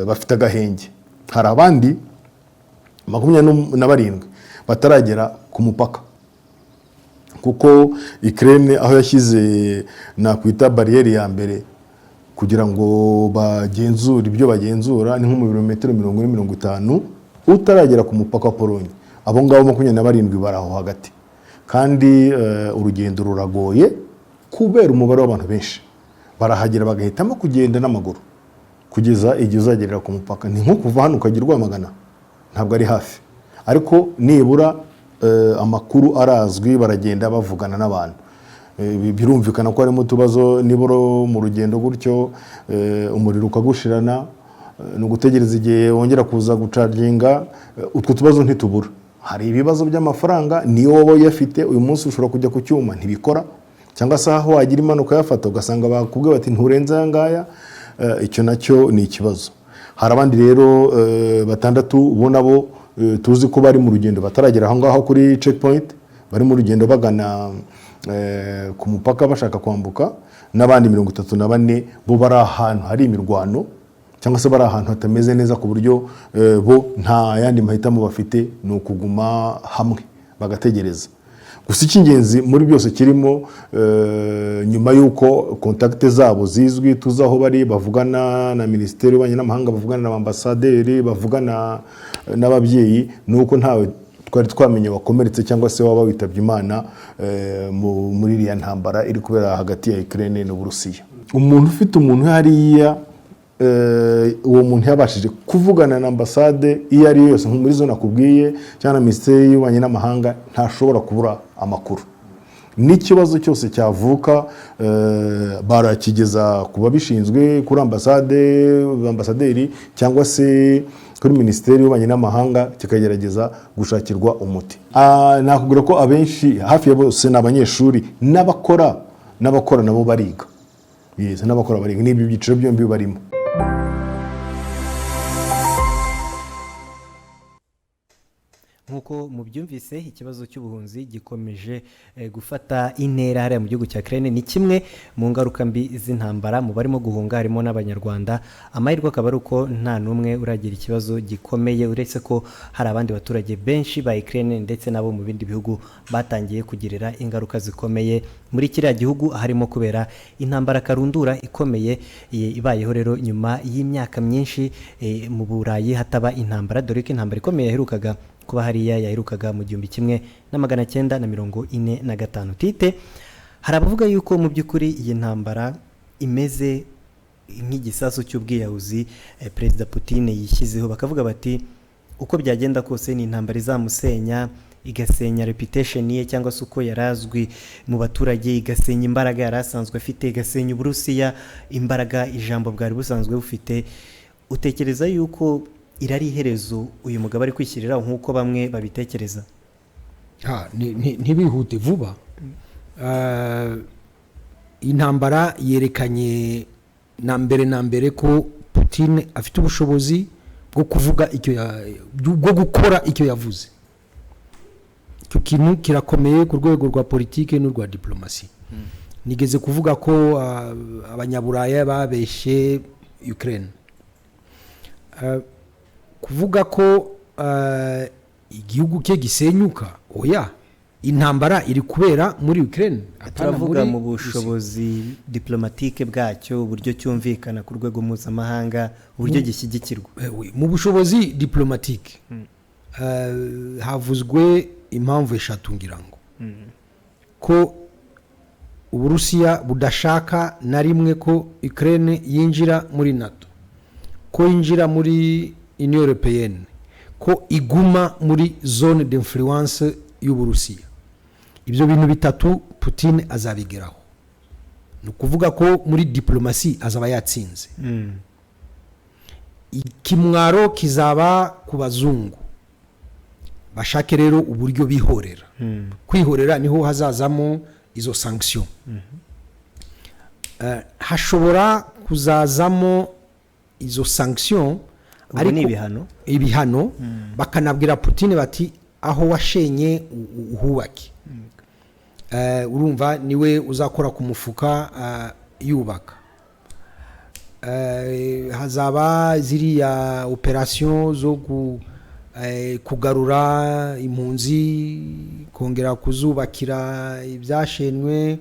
Speaker 5: bafite agahenge. Hari abandi 27 bataragera ku mupaka, kuko Ukraine aho yashyize nakwita bariyeri ya mbere kugira ngo bagenzure ibyo bagenzura ni nko mu birometero 40, 50 utaragera ku mupaka wa Polonye. Abo ngabo 27 bari aho hagati, kandi urugendo ruragoye kubera umubare w'abantu benshi. Barahagera bagahitamo kugenda n'amaguru kugeza igihe uzagerera ku mupaka. Ni nko kuva hano ukajya i Rwamagana, ntabwo ari hafi, ariko nibura amakuru arazwi, baragenda bavugana n'abantu. Birumvikana ko harimo utubazo. Nibura mu rugendo gutyo, umuriro ukagushirana, ni ugutegereza igihe wongera kuza gucaginga. Utwo tubazo ntitubura. Hari ibibazo by'amafaranga, niyo waba uyafite uyu munsi ushobora kujya ku cyuma ntibikora, cyangwa se aho wagira impanuka uyafata ugasanga bakubwiye bati nturenze aya ngaya. Icyo nacyo ni ikibazo. Hari abandi rero batandatu bo nabo tuzi ko bari mu rugendo, bataragera aho ngaho kuri checkpoint. Bari mu rugendo bagana ku mupaka bashaka kwambuka, n'abandi 34 bo bari ahantu hari imirwano cyangwa se bari ahantu hatameze neza, ku buryo bo nta yandi mahitamo bafite, ni ukuguma hamwe bagategereza gusa. Icy'ingenzi muri byose kirimo, nyuma y'uko contacts zabo zizwi, tuzi aho bari, bavugana na Minisiteri y'Ububanyi n'Amahanga, bavugana na ambasaderi, bavugana n'ababyeyi, ni uko ntawe twari twamenye wakomeretse cyangwa se waba witabye Imana muri iriya ntambara iri kubera hagati ya Ukraine n'Uburusiya. Umuntu ufite umuntu hariya, uwo muntu yabashije kuvugana na ambasade iyo ari yo yose nko muri zo nakubwiye cyangwa na Minisiteri y'Ububanyi n'Amahanga, ntashobora kubura amakuru. N'ikibazo cyose cyavuka, barakigeza ku babishinzwe, kuri ambasade, ambasaderi cyangwa se kuri Minisiteri y'Ububanyi n'Amahanga, kikagerageza gushakirwa umuti. Nakubwira ko abenshi, hafi ya bose, ni abanyeshuri n'abakora nabo bariga. Yes, n'abakora bariga, n'ibyo byiciro byombi barimo.
Speaker 1: Nk'uko mubyumvise, ikibazo cy'ubuhunzi gikomeje gufata intera hariya mu gihugu cya Ukraine. Ni kimwe mu ngaruka mbi z'intambara. Mu barimo guhunga harimo n'Abanyarwanda. Amahirwe akaba ari uko nta n'umwe uragira ikibazo gikomeye, uretse ko hari abandi baturage benshi ba Ukraine ndetse n'abo mu bindi bihugu batangiye kugirira ingaruka zikomeye muri kiriya gihugu, harimo kubera intambara karundura ikomeye ibayeho rero nyuma y'imyaka myinshi mu Burayi hataba intambara, dore ko intambara ikomeye yaherukaga kuba hariya yaherukaga mu 1945. Tite, hari abavuga yuko mu by'ukuri iyi ntambara imeze nk'igisasu cy'ubwiyahuzi Perezida Putin yishyizeho. Bakavuga bati uko byagenda kose ni intambara izamusenya, igasenya reputation ye cyangwa se uko yari azwi mu baturage, igasenya imbaraga yari asanzwe afite, igasenya Uburusiya imbaraga ijambo bwari busanzwe bufite. Utekereza yuko iri ari iherezo uyu mugabo ari kwishyiriraho nk'uko bamwe babitekereza?
Speaker 3: Ntibihute vuba. Intambara yerekanye na mbere na mbere ko Putin afite ubushobozi bwo kuvuga icyo bwo gukora icyo yavuze. Icyo kintu kirakomeye ku rwego rwa politiki n'urwa diplomasi. Nigeze kuvuga ko Abanyaburaya babeshye Ukraine. Kuvuga ko igihugu cye gisenyuka, oya, intambara iri kubera muri Ukraine, apana
Speaker 1: Turavuga
Speaker 3: muri
Speaker 1: mu
Speaker 3: Russia.
Speaker 1: bushobozi diplomatique bwacyo, uburyo cyumvikana ku rwego mpuzamahanga, uburyo gishyigikirwa.
Speaker 3: Oui, mu bushobozi diplomatique, havuzwe impamvu eshatu, ngira ngo ko Uburusiya budashaka na rimwe ko Ukraine yinjira muri NATO, ko yinjira muri Union Européenne, ko iguma muri zone d'influence y'Uburusiya. Ibyo bintu bitatu Putin azabigeraho, ni ukuvuga ko muri diplomasi azaba yatsinze. Ikimwaro kizaba ku bazungu, bashake rero uburyo bihorera. Kwihorera niho hazazamo izo sanction. Hashobora kuzazamo izo sanction.
Speaker 1: Ubwo ni ibihano.
Speaker 3: Ibihano, bakanabwira Putin bati aho washenye uhubake. Urumva niwe uzakora ku mufuka yubaka. Hazaba ziriya opérations zo kugarura impunzi, kongera kuzubakira ibyashenywe,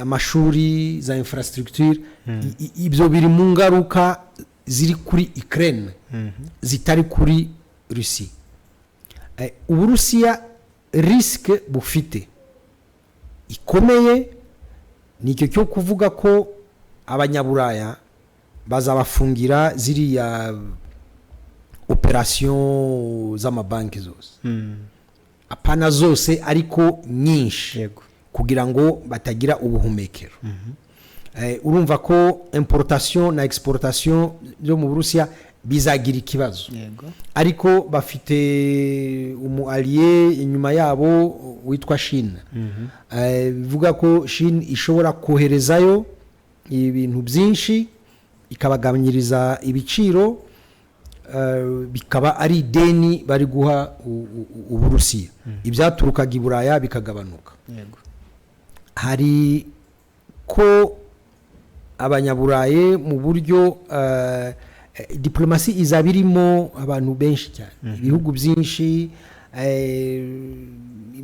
Speaker 3: amashuri, za infrastructure. Ibyo biri mu ngaruka ziri kuri Ukraine zitari kuri Russie. Uburusiya risque bufite ikomeye ni icyo cyo kuvuga ko Abanyaburaya bazabafungira ziriya opérations z'amabanki zose, apana zose ariko nyinshi, kugira ngo batagira ubuhumekero. Urumva ko importation na exportation byo mu Burusiya bizagira ikibazo. Ariko bafite umu allié inyuma yabo witwa Chine. Bivuga ko Chine ishobora koherezayo ibintu byinshi, ikabagabanyiriza ibiciro. Bikaba ari ideni bari guha Uburusiya, ibyaturukaga i Buraya bikagabanuka. Hari ko Abanyaburayi mu buryo diplomasi izaba irimo abantu benshi cyane, ibihugu byinshi,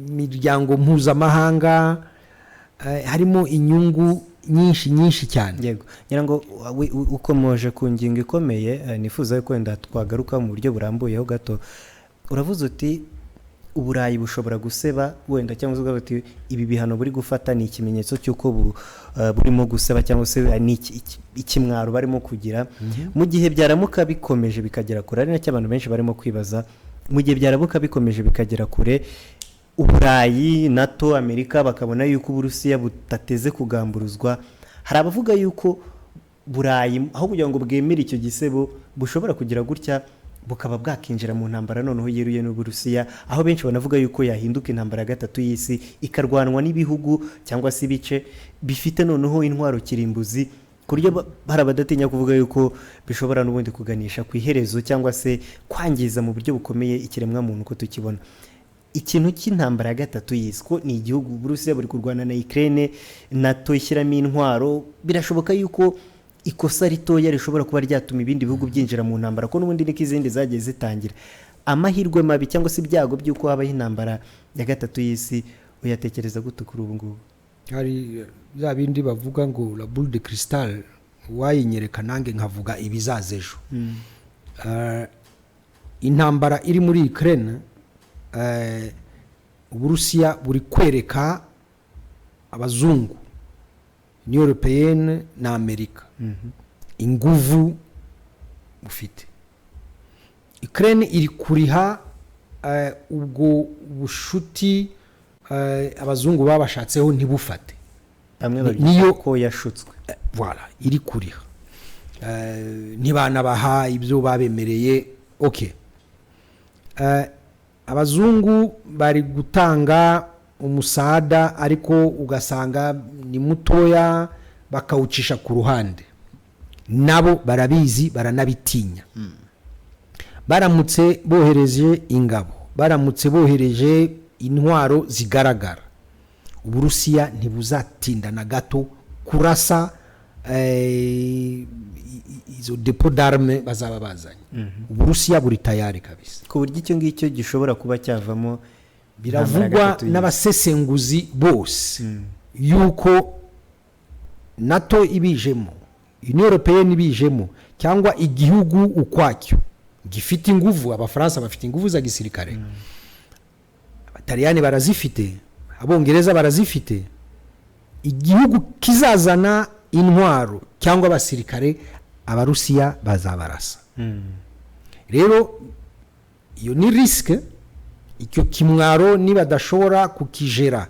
Speaker 3: imiryango mpuzamahanga, harimo inyungu nyinshi nyinshi cyane.
Speaker 1: Yego, ngira ngo ukomoje ku ngingo ikomeye, nifuza ko wenda twagaruka mu buryo burambuyeho gato. Uravuze uti Uburayi bushobora guseba wenda, cyangwa se ukavuga uti ibi bihano buri gufata ni ikimenyetso cy'uko burimo guseba, cyangwa se ni ikimwaro barimo kugira mu gihe byaramuka bikomeje bikagera kure. Ari nacyo abantu benshi barimo kwibaza: mu gihe byaramuka bikomeje bikagera kure, Uburayi, NATO, Amerika bakabona yuko Uburusiya butateze kugamburuzwa, hari abavuga yuko Burayi, aho kugira ngo bwemere icyo gisebo, bushobora kugira gutya bukaba bwakinjira mu ntambara noneho yeruye n'Uburusiya, aho benshi banavuga yuko yahinduka intambara ya gatatu y'isi, ikarwanwa n'ibihugu cyangwa se ibice bifite noneho intwaro kirimbuzi, ku buryo hari abadatinya kuvuga yuko bishobora n'ubundi kuganisha ku iherezo cyangwa se kwangiza mu buryo bukomeye ikiremwamuntu uko tukibona. Ikintu cy'intambara ya gatatu y'isi, ko ni igihugu Uburusiya buri kurwana na Ukraine, NATO ishyiramo intwaro, birashoboka yuko ikosa ritoya rishobora kuba ryatuma ibindi bihugu byinjira mu ntambara, ko n'ubundi niko izindi zagiye zitangira. Amahirwe mabi cyangwa se ibyago by'uko habaho intambara ya gatatu y'isi, uyatekereza gute kuri ubu ngubu?
Speaker 3: Hari bya bindi bavuga ngo la boule de cristal, wayinyereka nange nkavuga ibizaza ejo. Intambara iri muri Ukraine, Uburusiya buri kwereka abazungu, Union Européenne na Amerika, inguvu bufite. Ukraine iri kuriha ubwo bushuti abazungu babashatseho ntibufate.
Speaker 1: Bamwe
Speaker 3: Niyo
Speaker 1: babyita ko yashutswe.
Speaker 3: Voilà, iri kuriha, ntibanabaha ibyo babemereye. Okay, abazungu bari gutanga umusada, ariko ugasanga ni mutoya, bakawucisha ku ruhande. Nabo barabizi, baranabitinya. Baramutse bohereje ingabo, baramutse bohereje intwaro zigaragara, Uburusiya ntibuzatinda na gato kurasa izo dépôts d'armes bazaba bazanye. Uburusiya buri tayari kabisa.
Speaker 1: Ku buryo icyo ngicyo gishobora kuba cyavamo
Speaker 3: Biravugwa
Speaker 1: intambara ya gatatu y'isi.
Speaker 3: n'abasesenguzi bose yuko NATO ibijemo, Union Européenne ibijemo, cyangwa igihugu ukwacyo gifite inguvu. Abafaransa bafite inguvu za gisirikare, Abataliyani barazifite, Abongereza barazifite. Igihugu kizazana intwaro cyangwa abasirikare, Abarusiya bazabarasa. Rero iyo ni risque. Icyo kimwaro nibadashobora kukijera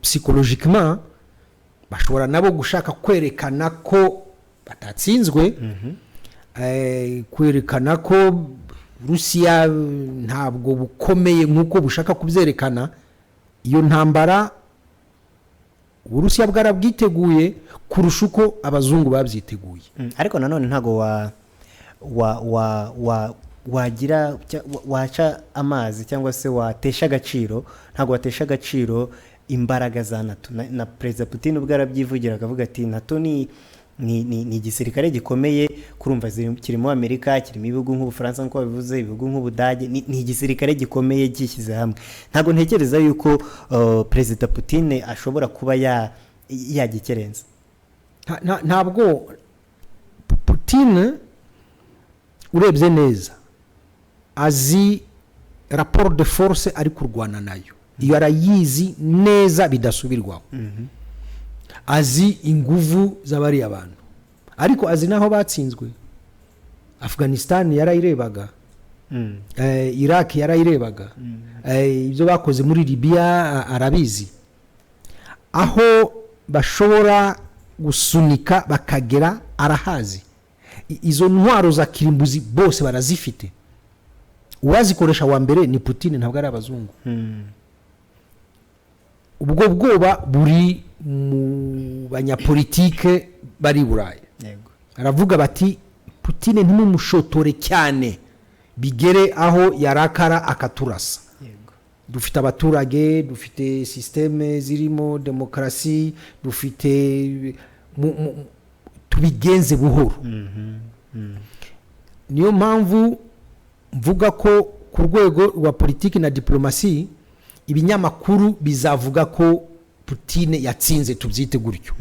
Speaker 3: psychologiquement, bashobora nabo gushaka kwerekana ko batatsinzwe, kwerekana ko Rusiya ntabwo bukomeye nk'uko bushaka kubyerekana. Iyo ntambara Uburusiya bwarabwiteguye kurusha uko abazungu babyiteguye.
Speaker 1: Ariko nanone ntabwo wa wa wa wa wagira waca amazi cyangwa se watesha agaciro, ntabwo watesha agaciro imbaraga za NATO. Na Perezida Putin ubwo arabyivugira, akavuga ati NATO ni igisirikare gikomeye. Kurumva kirimo Amerika, kirimo ibihugu nk'Ubufaransa nk'uko babivuze, ibihugu nk'Ubudage. Ni igisirikare gikomeye gishyize hamwe. Ntabwo ntekereza yuko Perezida Putin ashobora kuba yagikerenza.
Speaker 3: Ntabwo Putin, urebye neza, azi rapport de force ari kurwana nayo. Iyo arayizi neza bidasubirwaho. Azi inguvu z'abariya bantu, ariko azi n'aho batsinzwe. Afghanistan yarayirebaga, Iraq yarayirebaga, ibyo bakoze muri Libya arabizi, aho bashobora gusunika bakagera arahazi. Izo ntwaro za kirimbuzi bose barazifite. Uwazikoresha wa mbere ni Putin, ntabwo ari abazungu. Ubwo bwoba buri mu banyapolitike bari i Burayi. Baravuga bati Putin ntimumushotore cyane bigere aho yarakara akaturasa. Dufite abaturage, dufite système zirimo demokarasi, dufite tubigenze buhoro. Niyo mpamvu mvuga ko ku rwego rwa politiki na diplomasi, ibinyamakuru bizavuga ko Putin yatsinze, tubyite gutyo.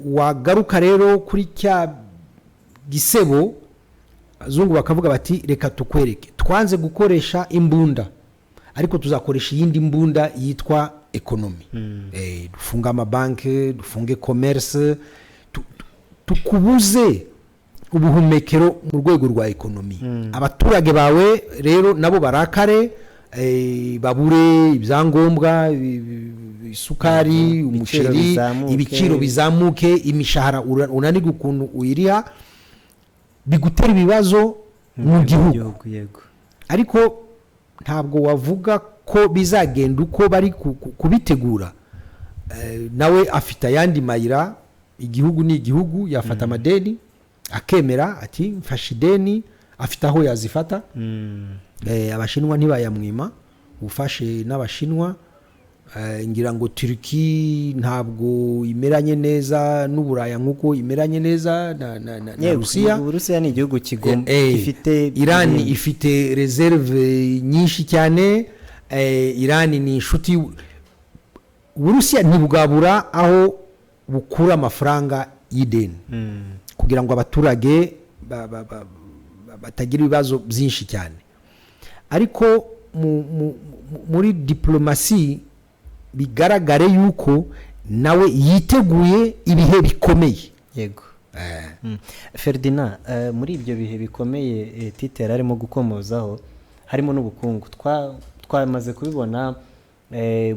Speaker 3: Wagaruka rero kuri cya gisebo, abazungu bakavuga bati: "Reka tukwereke, twanze gukoresha imbunda, ariko tuzakoresha iyindi mbunda yitwa économie. Dufunge amabanki, dufunge commerce, tukubuze ubuhumekero mu rwego rwa économie. Abaturage bawe rero nabo barakare, babure ibyangombwa, isukari, umuceri,
Speaker 1: bizamuke.
Speaker 3: Ibiciro bizamuke, imishahara unanirwe ukuntu uyiriha, bigutera ibibazo mu gihugu."
Speaker 1: Yego.
Speaker 3: Ariko ntabwo wavuga ko bizagenda uko bari kubitegura. Nawe afite ayandi mayira. Igihugu ni igihugu, yafata amadeni, akemera ati: "Mfashe ideni." Afite aho yazifata. Abashinwa ntibayamwima, ufashe n'Abashinwa. Ngira ngo Turiki ntabwo imeranye neza n'Uburaya nk'uko imeranye neza na Rusiya.
Speaker 1: Uburusiya ni igihugu kigomba gifite
Speaker 3: Iran ifite réserve nyinshi cyane. Iran ni inshuti. Uburusiya ntibwabura aho bukura amafaranga y'ideni kugira ngo abaturage batagira ibibazo byinshi cyane. Ariko muri diplomasi bigaragare yuko nawe yiteguye ibihe bikomeye.
Speaker 1: Yego. Ferdinand, muri ibyo bihe bikomeye Tite yari arimo gukomozaho harimo n'ubukungu. Twamaze kubibona,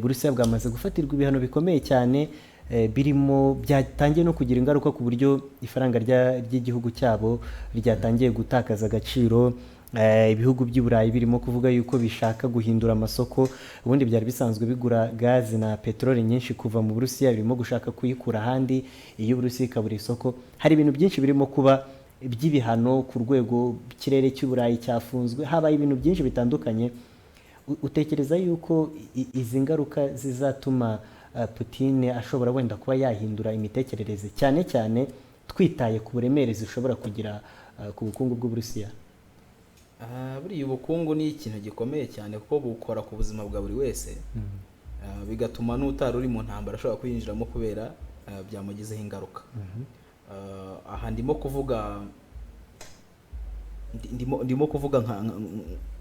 Speaker 1: Burusiya bwamaze gufatirwa ibihano bikomeye cyane, birimo byatangiye no kugira ingaruka ku buryo ifaranga ry'igihugu cyabo ryatangiye gutakaza agaciro. Ibihugu by'i Burayi birimo kuvuga yuko bishaka guhindura amasoko. Ubundi byari bisanzwe bigura gazi na peteroli nyinshi kuva mu Burusiya, birimo gushaka kuyikura ahandi, iyo Uburusiya ikabura isoko. Hari ibintu byinshi birimo kuba by'ibihano ku rwego, ikirere cy'u Burayi cyafunzwe, habaye ibintu byinshi bitandukanye. Utekereza yuko izi ngaruka zizatuma Putin ashobora wenda kuba yahindura imitekerereze, cyane cyane twitaye ku buremere zishobora kugira ku bukungu bw'Uburusiya?
Speaker 4: Buriya ubukungu ni ikintu gikomeye cyane kuko bukora ku buzima bwa buri wese, bigatuma n'utari uri mu ntambara ashobora kwinjiramo kubera byamugizeho ingaruka. Aha ndimo kuvuga ndimo kuvuga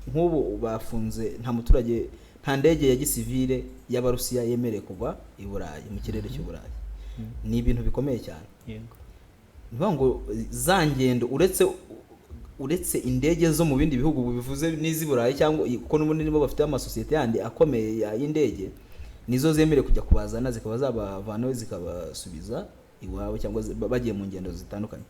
Speaker 4: nk'ubu bafunze, nta muturage, nta ndege ya gisivile y'Abarusiya yemerewe kuva i Burayi, mu kirere cy'u Burayi. Ni ibintu bikomeye cyane. Ni ukuvuga ngo za ngendo, uretse indege zo mu bindi bihugu, bivuze n'iz'i Burayi cyangwa kuko n'ubundi nibo bafite amasosiyete yandi akomeye y'indege, nizo zemerewe kujya kubazana, zikaba zabavanaho zikabasubiza iwabo, cyangwa bagiye mu ngendo zitandukanye.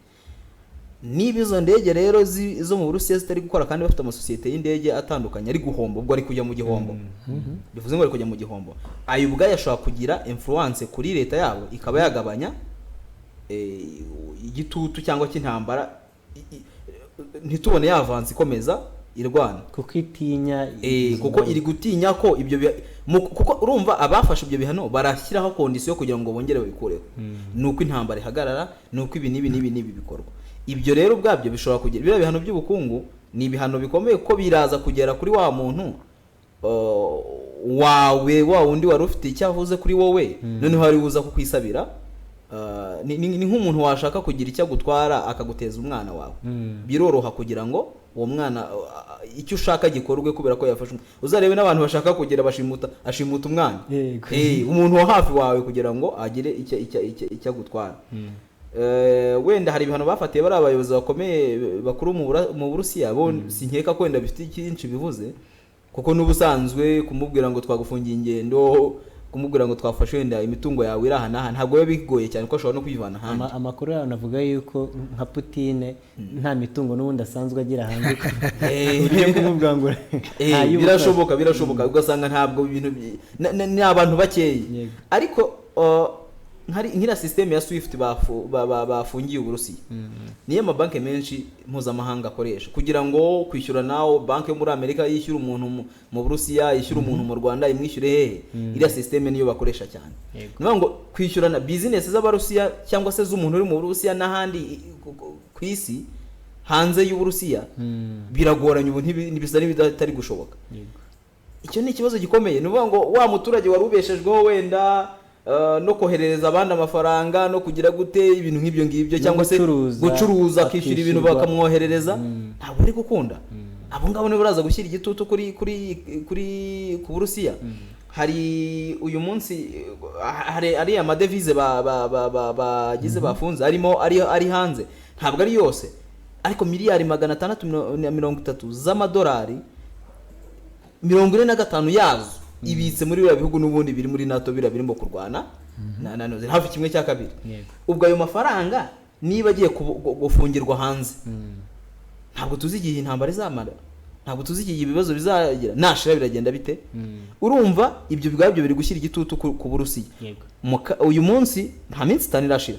Speaker 4: Niba izo ndege rero zo mu Burusiya zitari gukora kandi bafite amasosiyete y'indege atandukanye ari guhomba, ubwo ari kujya mu gihombo, bivuze ngo ari kujya mu gihombo. Ayo ubwayo ashobora kugira influence kuri leta yabo, ikaba yagabanya igitutu cyangwa cy'intambara, ntitubone yavanze ikomeza irwana.
Speaker 1: Kuko itinya izo
Speaker 4: Kuko
Speaker 1: ngaruka.
Speaker 4: Iri gutinya ko ibyo kuko urumva abafashe ibyo bihano barashyiraho condition kugira ngo bongere babikureho, ni uko intambara ihagarara, ni uko ibi n'ibi n'ibi n'ibi bikorwa. Ibyo rero ubwabyo bishobora kugira, biriya bihano by'ubukungu ni ibihano bikomeye kuko biraza kugera kuri wa muntu wawe, wa wundi wari ufite icyo avuze kuri wowe, noneho ari buza kukwisabira. Ni nk'umuntu washaka kugira icyo agutwara akaguteza umwana wawe. Biroroha kugira ngo uwo mwana icyo ushaka gikorwe kubera ko yafashe uzarebe n'abantu bashaka kugira bashimuta, ashimuta umwana. Umuntu wa hafi wawe kugira ngo agire icyo agutwara. Wenda hari ibihano bafatiye bari abayobozi bakomeye bakuru mu Burusiya bo, sinkeka ko wenda bifite byinshi bivuze, kuko n'ubusanzwe kumubwira ngo twagufungiye ingendo, kumubwira ngo twafashe wenda imitungo yawe iri aha n'aha, ntabwo biba bigoye cyane ko ashobora no kwivana ahandi.
Speaker 1: Amakuru yawe navuga yuko nka Putine nta mitungo n'ubundi asanzwe agira hanze, ugiye kumubwira ngo ntayubaka.
Speaker 4: Birashoboka, ugasanga ntabwo ibintu ni abantu bakeya. Ariko Nk'iriya sisiteme ya SWIFT bafungiye Uburusiya, niyo amabanki menshi mpuzamahanga akoresha kugira ngo kwishyura. Nawe banki yo muri Amerika yishyura umuntu mu Burusiya, yishyura umuntu mu Rwanda, imwishyure hehe? Iriya sisiteme niyo bakoresha cyane. Ni ukuvuga ngo kwishyurana bizinesi z'Abarusiya cyangwa se z'umuntu uri mu Burusiya n'ahandi ku isi hanze y'Uburusiya biragoranye ubu, ntibisa n'ibitari gushoboka. Icyo ni ikibazo gikomeye. Ni ukuvuga ngo wa muturage wari ubeshejweho wenda no koherereza abandi amafaranga no kugira gute, ibintu nk'ibyo ngibyo,
Speaker 1: No
Speaker 4: cyangwa se
Speaker 1: gucuruza,
Speaker 4: gucuruza, akishyura ibintu,
Speaker 1: akishyurwa.
Speaker 4: bakamwoherereza, ntabwo ari gukunda. Abo ngabo nibo baraza gushyira igitutu kuri ku Burusiya. Hari uyu munsi hari ariya amadevize bagize bafunze, arimo ari hanze, ntabwo ari yose, ariko miliyari 630 z'amadolari, 45 yazo ibitse muri biriya bihugu n'ubundi biri muri NATO, biriya birimo kurwana na hafi kimwe cya kabiri. Ubwo ayo mafaranga niba agiye gufungirwa hanze, ntabwo tuzi igihe intambara izamara, ntabwo tuzi igihe ibibazo bizagira nashira, biragenda bite? Urumva ibyo ubwabyo biri gushyira igitutu ku Burusiya. Uyu munsi nta minsi 5 irashira,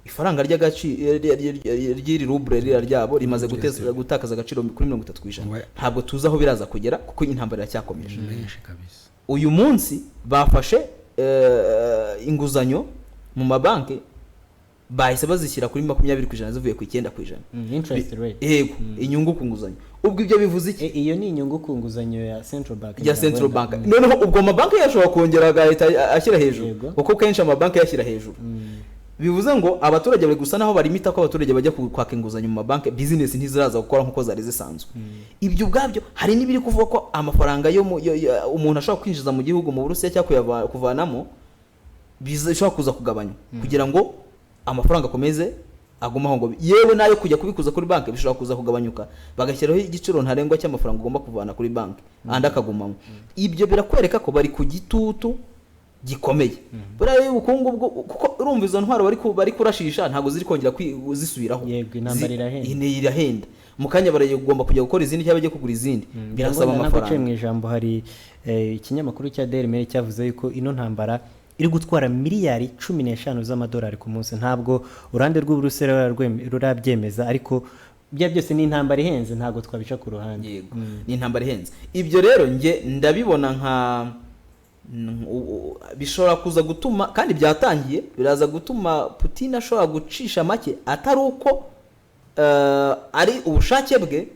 Speaker 4: ifaranga ry'iri ruble ririya ryabo rimaze gutakaza agaciro kuri 30%. Ntabwo tuzi aho biraza kugera kuko intambara iracyakomeje.
Speaker 3: Menshi kabisa.
Speaker 4: Uyu munsi bafashe inguzanyo mu mabanki, bahise bazishyira kuri 20% zivuye ku 9%.
Speaker 1: Interest rate.
Speaker 4: Yego, inyungu ku nguzanyo. Ubwo ibyo bivuze iki?
Speaker 1: Iyo ni inyungu ku nguzanyo ya central bank.
Speaker 4: Ya central bank. Noneho ubwo amabanki yashobora kongera agahita ashyira hejuru, kuko kenshi amabanki yashyira hejuru. Bivuze ngo abaturage bari gusa naho barimita ko abaturage bajya kwaka inguzanyo mu mabanki, bizinesi ntiziraza gukora nk'uko zari zisanzwe. Ibyo ubwabyo, hari n'ibiri kuvuga ko amafaranga yo umuntu ashobora kwinjiza mu gihugu mu Burusiya cyangwa kuvanamo bishobora kuza kugabanywa kugira ngo amafaranga akomeze agume aho, ngo yewe n'ayo kujya kubikuza kuri banki bishobora kuza kugabanyuka, bagashyiraho igiciro ntarengwa cy'amafaranga ugomba kuvana kuri banki, andi akagumamo. Ibyo birakwereka ko bari ku gitutu gikomeye. Buriya ubukungu bwo, kuko urumva izo ntwaro bari kurashisha ntabwo ziri kongera zisubiraho.
Speaker 1: Yego, intambara irahenda.
Speaker 4: Irahenda. Mu kanya baragomba kujya gukora izindi cyangwa bajya kugura izindi, birasaba
Speaker 1: Ndabona naguciye
Speaker 4: amafaranga.
Speaker 1: mu ijambo, hari ikinyamakuru cya Daily Mail cyavuze yuko ino ntambara iri gutwara miliyari 15 z'amadolari ku munsi. Ntabwo uruhande rw'Uburusiya rurabyemeza, ariko bya byose ni intambara ihenze, ntabwo twabica ku ruhande.
Speaker 4: Yego, ni intambara ihenze. Ibyo rero njye ndabibona nka bishobora kuza gutuma, kandi byatangiye, biraza gutuma Putin ashobora gucisha make, atari uko ari ubushake bwe,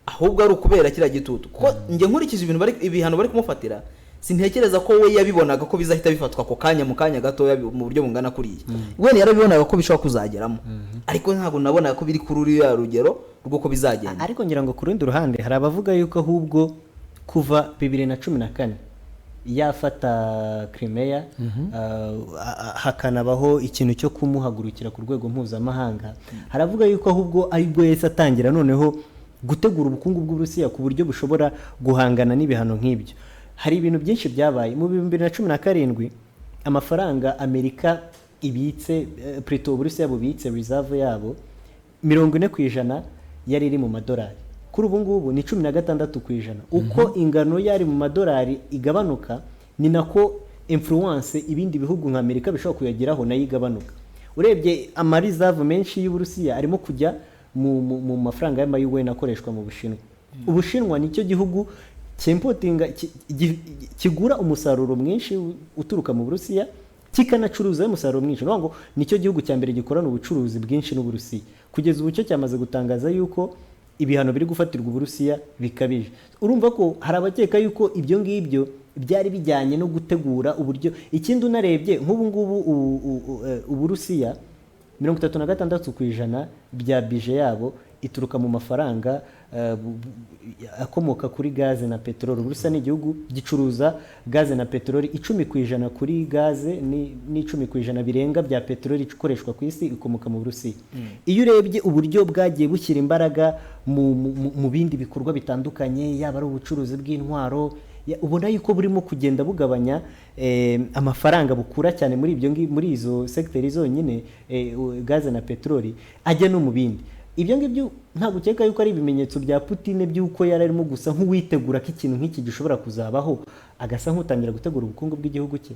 Speaker 4: ahubwo ari ukubera kiriya gitutu. Kuko njye nkurikije ibintu bari, ibihano bari kumufatira, sintekereza ko we yabibonaga ko bizahita bifatwa ako kanya, mu kanya gatoya, mu buryo bungana kuriya. We yarabibonaga ko bishobora kuzageramo, ariko ntabwo nabonaga ko biri kuri uriya rugero rw'uko bizagenda.
Speaker 1: Ariko ngira ngo ku rundi ruhande hari abavuga yuko ahubwo kuva 2014 yafata Crimea, hakanabaho ikintu cyo kumuhagurukira ku rwego mpuzamahanga, haravuga yuko ahubwo aribwo yahise atangira noneho gutegura ubukungu bw'Uburusiya ku buryo bushobora guhangana n'ibihano nk'ibyo. Hari ibintu byinshi byabaye mu 2017. Amafaranga Amerika ibitse, plutôt Uburusiya bubitse, reserve yabo, 40% yari iri mu madolari. Kuri ubu ngubu ni 16%. Uko ingano yari mu madolari igabanuka, ni nako influence ibindi bihugu nka Amerika bishobora kuyageraho nayo igabanuka. Urebye ama reserve menshi y'Uburusiya arimo kujya mu mafaranga y'amayuweni akoreshwa mu Bushinwa. Ubushinwa nicyo gihugu cyimportinga, kigura umusaruro mwinshi uturuka mu Burusiya, kikanacuruza umusaruro mwinshi. Ni ukuvuga ngo nicyo gihugu cya mbere gikorana ubucuruzi bwinshi n'Uburusiya. Kugeza ubu cyo cyamaze gutangaza yuko ibihano biri gufatirwa Uburusiya bikabije. Urumva ko hari abakeka yuko ibyo ngibyo byari bijyanye no gutegura uburyo. Ikindi, unarebye nk'ubu ngubu Uburusiya, 36% bya budget yabo ituruka mu mafaranga akomoka kuri gaze na peteroli. Uburusiya ni igihugu gicuruza gaze na peteroli, 10% kuri gaze n'10% birenga bya peteroli ikoreshwa ku isi ikomoka mu Burusiya. Iyo urebye uburyo bwagiye bushyira imbaraga mu bindi bikorwa bitandukanye, yaba ari ubucuruzi bw'intwaro, ubona yuko burimo kugenda bugabanya amafaranga bukura cyane muri ibyo muri izo segiteri zonyine, gaze na peteroli, ajya no mu bindi. Ibyo ngibyo ntabwo ukeka yuko ari ibimenyetso bya Putin by'uko yari arimo gusa nk'uwitegura ko ikintu nk'iki gishobora kuzabaho, agasa nk'utangira gutegura ubukungu bw'igihugu cye?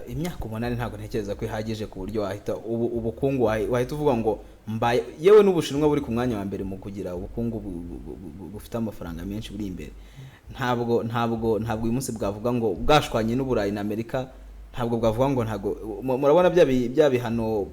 Speaker 4: Imyaka 8 ntabwo ntekereza ko ihagije ku buryo wahita ubukungu wahita uvuga ngo mbaye, yewe n'Ubushinwa buri ku mwanya wa mbere mu kugira ubukungu bufite amafaranga menshi buri imbere. Ntabwo uyu munsi bwavuga ngo bwashwanye n'Uburayi na Amerika, ntabwo bwavuga ngo ntabwo murabona bya bihano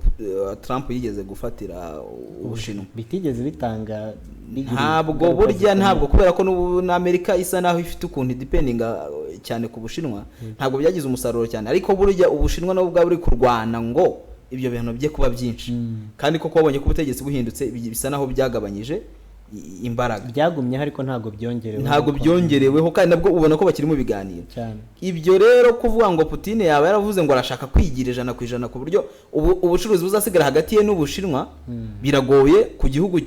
Speaker 4: Trump yigeze gufatira Ubushinwa
Speaker 1: bitigeze bitanga, bigira
Speaker 4: ntabwo
Speaker 1: ingaruka
Speaker 4: burya
Speaker 1: zikomeye.
Speaker 4: Ntabwo, kubera ko n'ubu n'Amerika isa naho ifite ukuntu idependinga cyane ku Bushinwa, ntabwo byagize umusaruro cyane. Ariko burya Ubushinwa nabwo bwaba buri kurwana ngo ibyo bihano bye kuba byinshi, kandi koko wabonye ko ubutegetsi buhindutse bisa naho byagabanyije imbaraga.
Speaker 1: Byagumyeho ariko ntabwo byongerewe.
Speaker 4: Ntabwo byongereweho, kandi nabwo ubona ko bakiri mu biganiro
Speaker 1: cyane.
Speaker 4: Ibyo rero kuvuga ngo Putin yaba yaravuze ngo arashaka kwigira 100% ku buryo ubucuruzi buzasigara hagati ye n'Ubushinwa, biragoye ku gihugu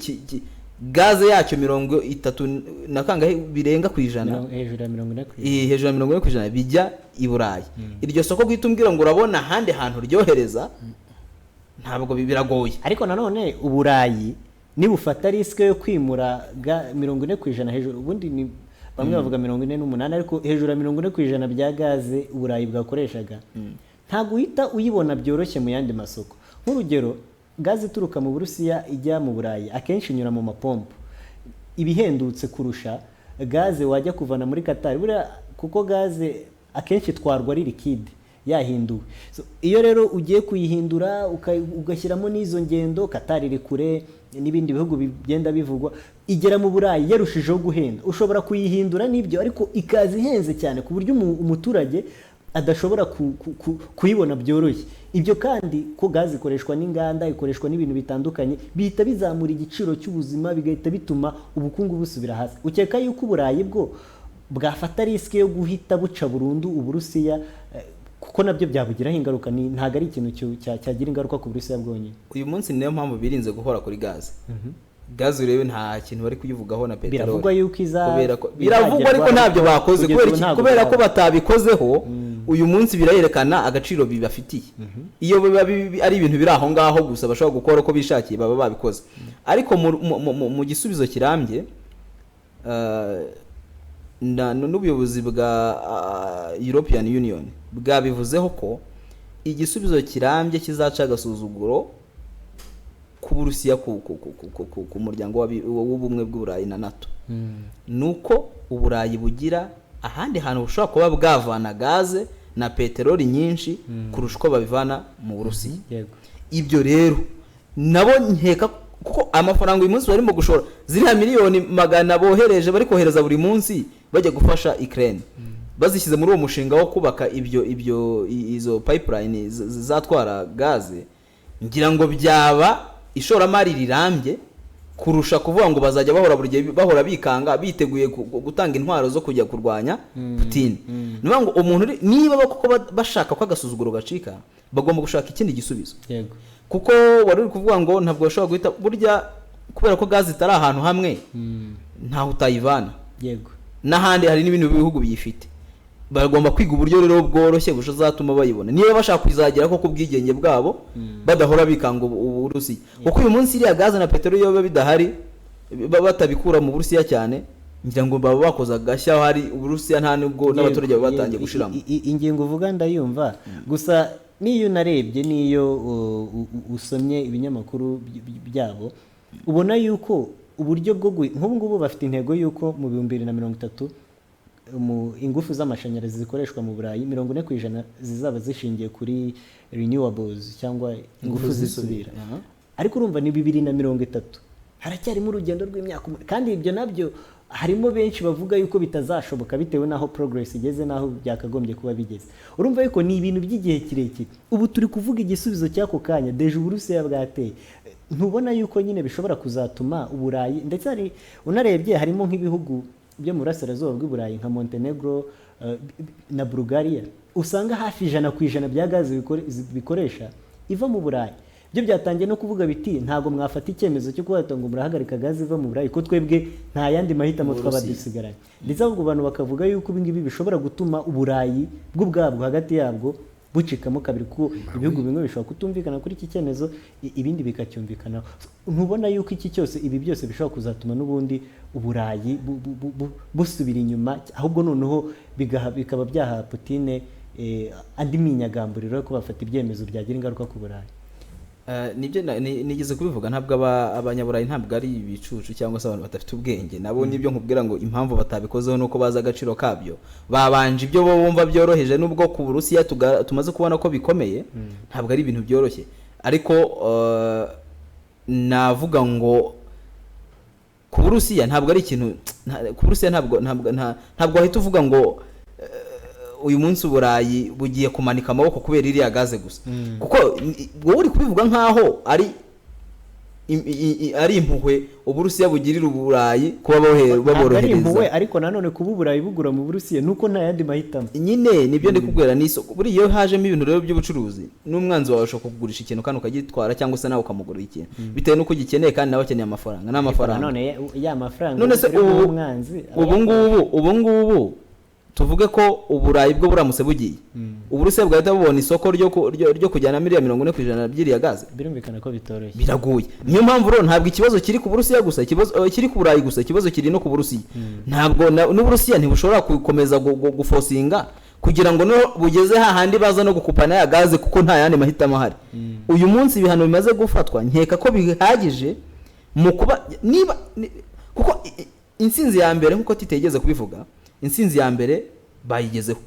Speaker 4: gaze yacyo 30 na kangahe birenga ku ijana,
Speaker 1: Hejuru ya 40%.
Speaker 4: Hejuru ya 40% bijya i Burayi. Iryo soko guhita umbwira ngo urabona ahandi hantu ryohereza, ntabwo biragoye.
Speaker 1: Ariko nanone Uburayi nibufata risque yo kwimura 40% hejuru, ubundi ni bamwe bavuga 48, ariko hejuru ya 40% bya gaze Uburayi bwakoreshaga, ntabwo uhita uyibona byoroshye mu yandi masoko. Nk'urugero, gaze ituruka mu Burusiya ijya mu Burayi akenshi inyura mu mapompo, ibihendutse kurusha gaze wajya kuvana muri Qatar buriya, kuko gaze akenshi itwarwa ari liquide yahinduwe. So, iyo rero ugiye kuyihindura ugashyiramo n'izo ngendo, Qatar iri kure n'ibindi bihugu bigenda bivugwa, igera mu Burayi yarushijeho guhenda. Ushobora kuyihindura n'ibyo, ariko ikaza ihenze cyane ku buryo umuturage adashobora kuyibona byoroshye. Ibyo kandi ko gaze ikoreshwa n'inganda, ikoreshwa n'ibintu bitandukanye, bihita bizamura igiciro cy'ubuzima, bigahita bituma ubukungu busubira hasi. Ukeka yuko Uburayi bwo bwafata risque yo guhita buca burundu Uburusiya, kuko nabyo byabugiraho ingaruka? Ntabwo ari ikintu cyagira ingaruka ku Burusiya bwonyine.
Speaker 4: Uyu munsi niyo mpamvu birinze guhora kuri gaze. Gaze urebe nta kintu bari kuyivugaho na peteroli.
Speaker 1: Biravugwa yuko
Speaker 4: Kubera ko biravugwa, ariko
Speaker 1: izagerwaho,
Speaker 4: ntabyo bakoze.
Speaker 1: kugeza
Speaker 4: Kubera
Speaker 1: ubu
Speaker 4: iki?
Speaker 1: ntabwo
Speaker 4: Kubera ko
Speaker 1: biraba.
Speaker 4: batabikozeho uyu munsi birayerekana agaciro bibafitiye. Iyo biba ari ibintu biri aho ngaho gusa bashobora gukora uko bishakiye, baba babikoze. Ariko mu gisubizo kirambye, n'ubuyobozi bwa European Union bwabivuzeho ko igisubizo kirambye kizaca agasuzuguro k'Uburusiya ku muryango w'ubumwe bw'Uburayi na NATO, nuko Uburayi bugira ahandi hantu bushobora kuba bwavana gaze na peteroli nyinshi kurusha uko babivana mu Burusiya. Ibyo rero nabo nkeka kuko amafaranga uyu munsi barimo gushora, ziriya miliyoni magana bohereje, bari kohereza buri munsi bajya gufasha Ukraine, bazishyize muri uwo mushinga wo kubaka ibyo izo pipeline zizatwara gaze, ngira ngo byaba ishoramari rirambye kurusha kuvuga ngo bazajya bahora buri gihe bahora bikanga, biteguye gutanga intwaro zo kujya kurwanya Putin. Ni ukuvuga ngo umuntu niba koko bashaka ko agasuzuguro gacika, bagomba gushaka ikindi gisubizo. Kuko wari uri kuvuga ngo ntabwo bashobora guhita burya, kubera ko gaze itari ahantu hamwe, ntaho utayivana. N'ahandi hari n'ibindi bihugu biyifite. Bagomba kwiga uburyo rero bworoshye buzatuma bayibona, niba bashaka kuzagera ko ku bwigenge bwabo badahora bikanga Uburusiya. Kuko uyu munsi iriya gaze na peteroli iyo biba bidahari, batabikura mu Burusiya cyane, ngira ngo baba bakoze agashya hari Uburusiya nta nubwo n'abaturage baba batangiye gushiramo.
Speaker 1: Ingingo uvuga ndayumva, gusa n'iyo unarebye, n'iyo usomye ibinyamakuru byabo, ubona yuko uburyo bwo nk'ubu ngubu bafite intego yuko mu 2030 mu ingufu z'amashanyarazi zikoreshwa mu Burayi 40% zizaba zishingiye kuri renewables cyangwa ingufu zisubira. Ariko urumva ni 2030, haracyarimo urugendo rw'imyaka kandi ibyo nabyo harimo benshi bavuga yuko bitazashoboka bitewe n'aho progress igeze n'aho byakagombye kuba bigeze. Urumva yuko ni ibintu by'igihe kirekire. Ubu turi kuvuga igisubizo cy'ako kanya, déjà Uburusiya bwateye. Ntubona yuko nyine bishobora kuzatuma Uburayi, ndetse hari unarebye harimo nk'ibihugu byo mu burasirazuba bw'Uburayi nka Montenegro na Bulgaria, usanga hafi 100% bya gaze bikoresha iva mu Burayi. Byo byatangiye no kuvuga biti ntabwo mwafata icyemezo cyo kuba ngo murahagarika gaze iva mu Burayi, ko twebwe nta yandi mahitamo twaba dusigaranye. Ndetse ahubwo abantu bakavuga yuko ibi ngibi bishobora gutuma Uburayi bwo ubwabwo hagati yabwo bucikamo kabiri, kuko ibihugu bimwe bishobora kutumvikana kuri iki cyemezo, ibindi bikacyumvikanaho. Ntubona yuko iki cyose, ibi byose bishobora kuzatuma n'ubundi Uburayi busubira inyuma, ahubwo noneho bikaba byaha Putine andi minyagamburiro yo kuba bafata ibyemezo byagira ingaruka ku Burayi.
Speaker 4: Nibyo nigeze kubivuga, ntabwo Abanyaburayi ntabwo ari ibicucu cyangwa se abantu badafite ubwenge. Nabo nibyo nkubwira ngo impamvu batabikozeho nuko bazi agaciro kabyo, babanje ibyo bo bumva byoroheje, nubwo ku Burusiya tumaze kubona ko bikomeye. Ntabwo ari ibintu byoroshye, ariko navuga ngo ku Burusiya ntabwo ari ikintu ku Burusiya ntabwo wahita uvuga ngo uyu munsi Uburayi bugiye kumanika amaboko kubera iriya gaze gusa, kuko wowe uri kubivuga nkaho ari ari impuhwe Uburusiya bugirira Uburayi kuba
Speaker 1: Ntabwo ari
Speaker 4: baborohereza.
Speaker 1: impuhwe, ariko nanone kuba Uburayi bugura mu Burusiya nuko nta yandi mahitamo.
Speaker 4: Nyine nibyo ndi kubwira, ni isoko. Buriya iyo hajemo ibintu rero by'ubucuruzi, n'umwanzi wawe ashobora kukugurisha ikintu kandi ukagitwara, cyangwa se nawe ukamugurira ikintu bitewe n'uko ugikeneye, kandi nawe akeneye amafaranga n'amafaranga.
Speaker 1: Nanone ya mafaranga
Speaker 4: None se
Speaker 1: uri guha
Speaker 4: ubu
Speaker 1: umwanzi
Speaker 4: ubu ngubu tuvuge ko Uburayi bwo buramutse bugiye, Uburusiya bwahita bubona isoko ryo kujyana miliyoni 40% by'iriya gaze?
Speaker 1: Birumvikana ko bitoroshye.
Speaker 4: Biragoye. Niyo mpamvu rero ntabwo ikibazo kiri ku Burusiya gusa, ikibazo kiri ku Burayi gusa, ikibazo kiri no ku Burusiya. Ntabwo n'Uburusiya ntibushobora gukomeza gufosinga kugira ngo no bugeze hahandi baza no gukupana ya gaze, kuko nta yandi mahitamo ahari. Uyu munsi ibihano bimaze gufatwa nkeka ko bihagije mu kuba niba kuko intsinzi ya mbere, nk'uko titegeze kubivuga, intsinzi ya mbere bayigezeho.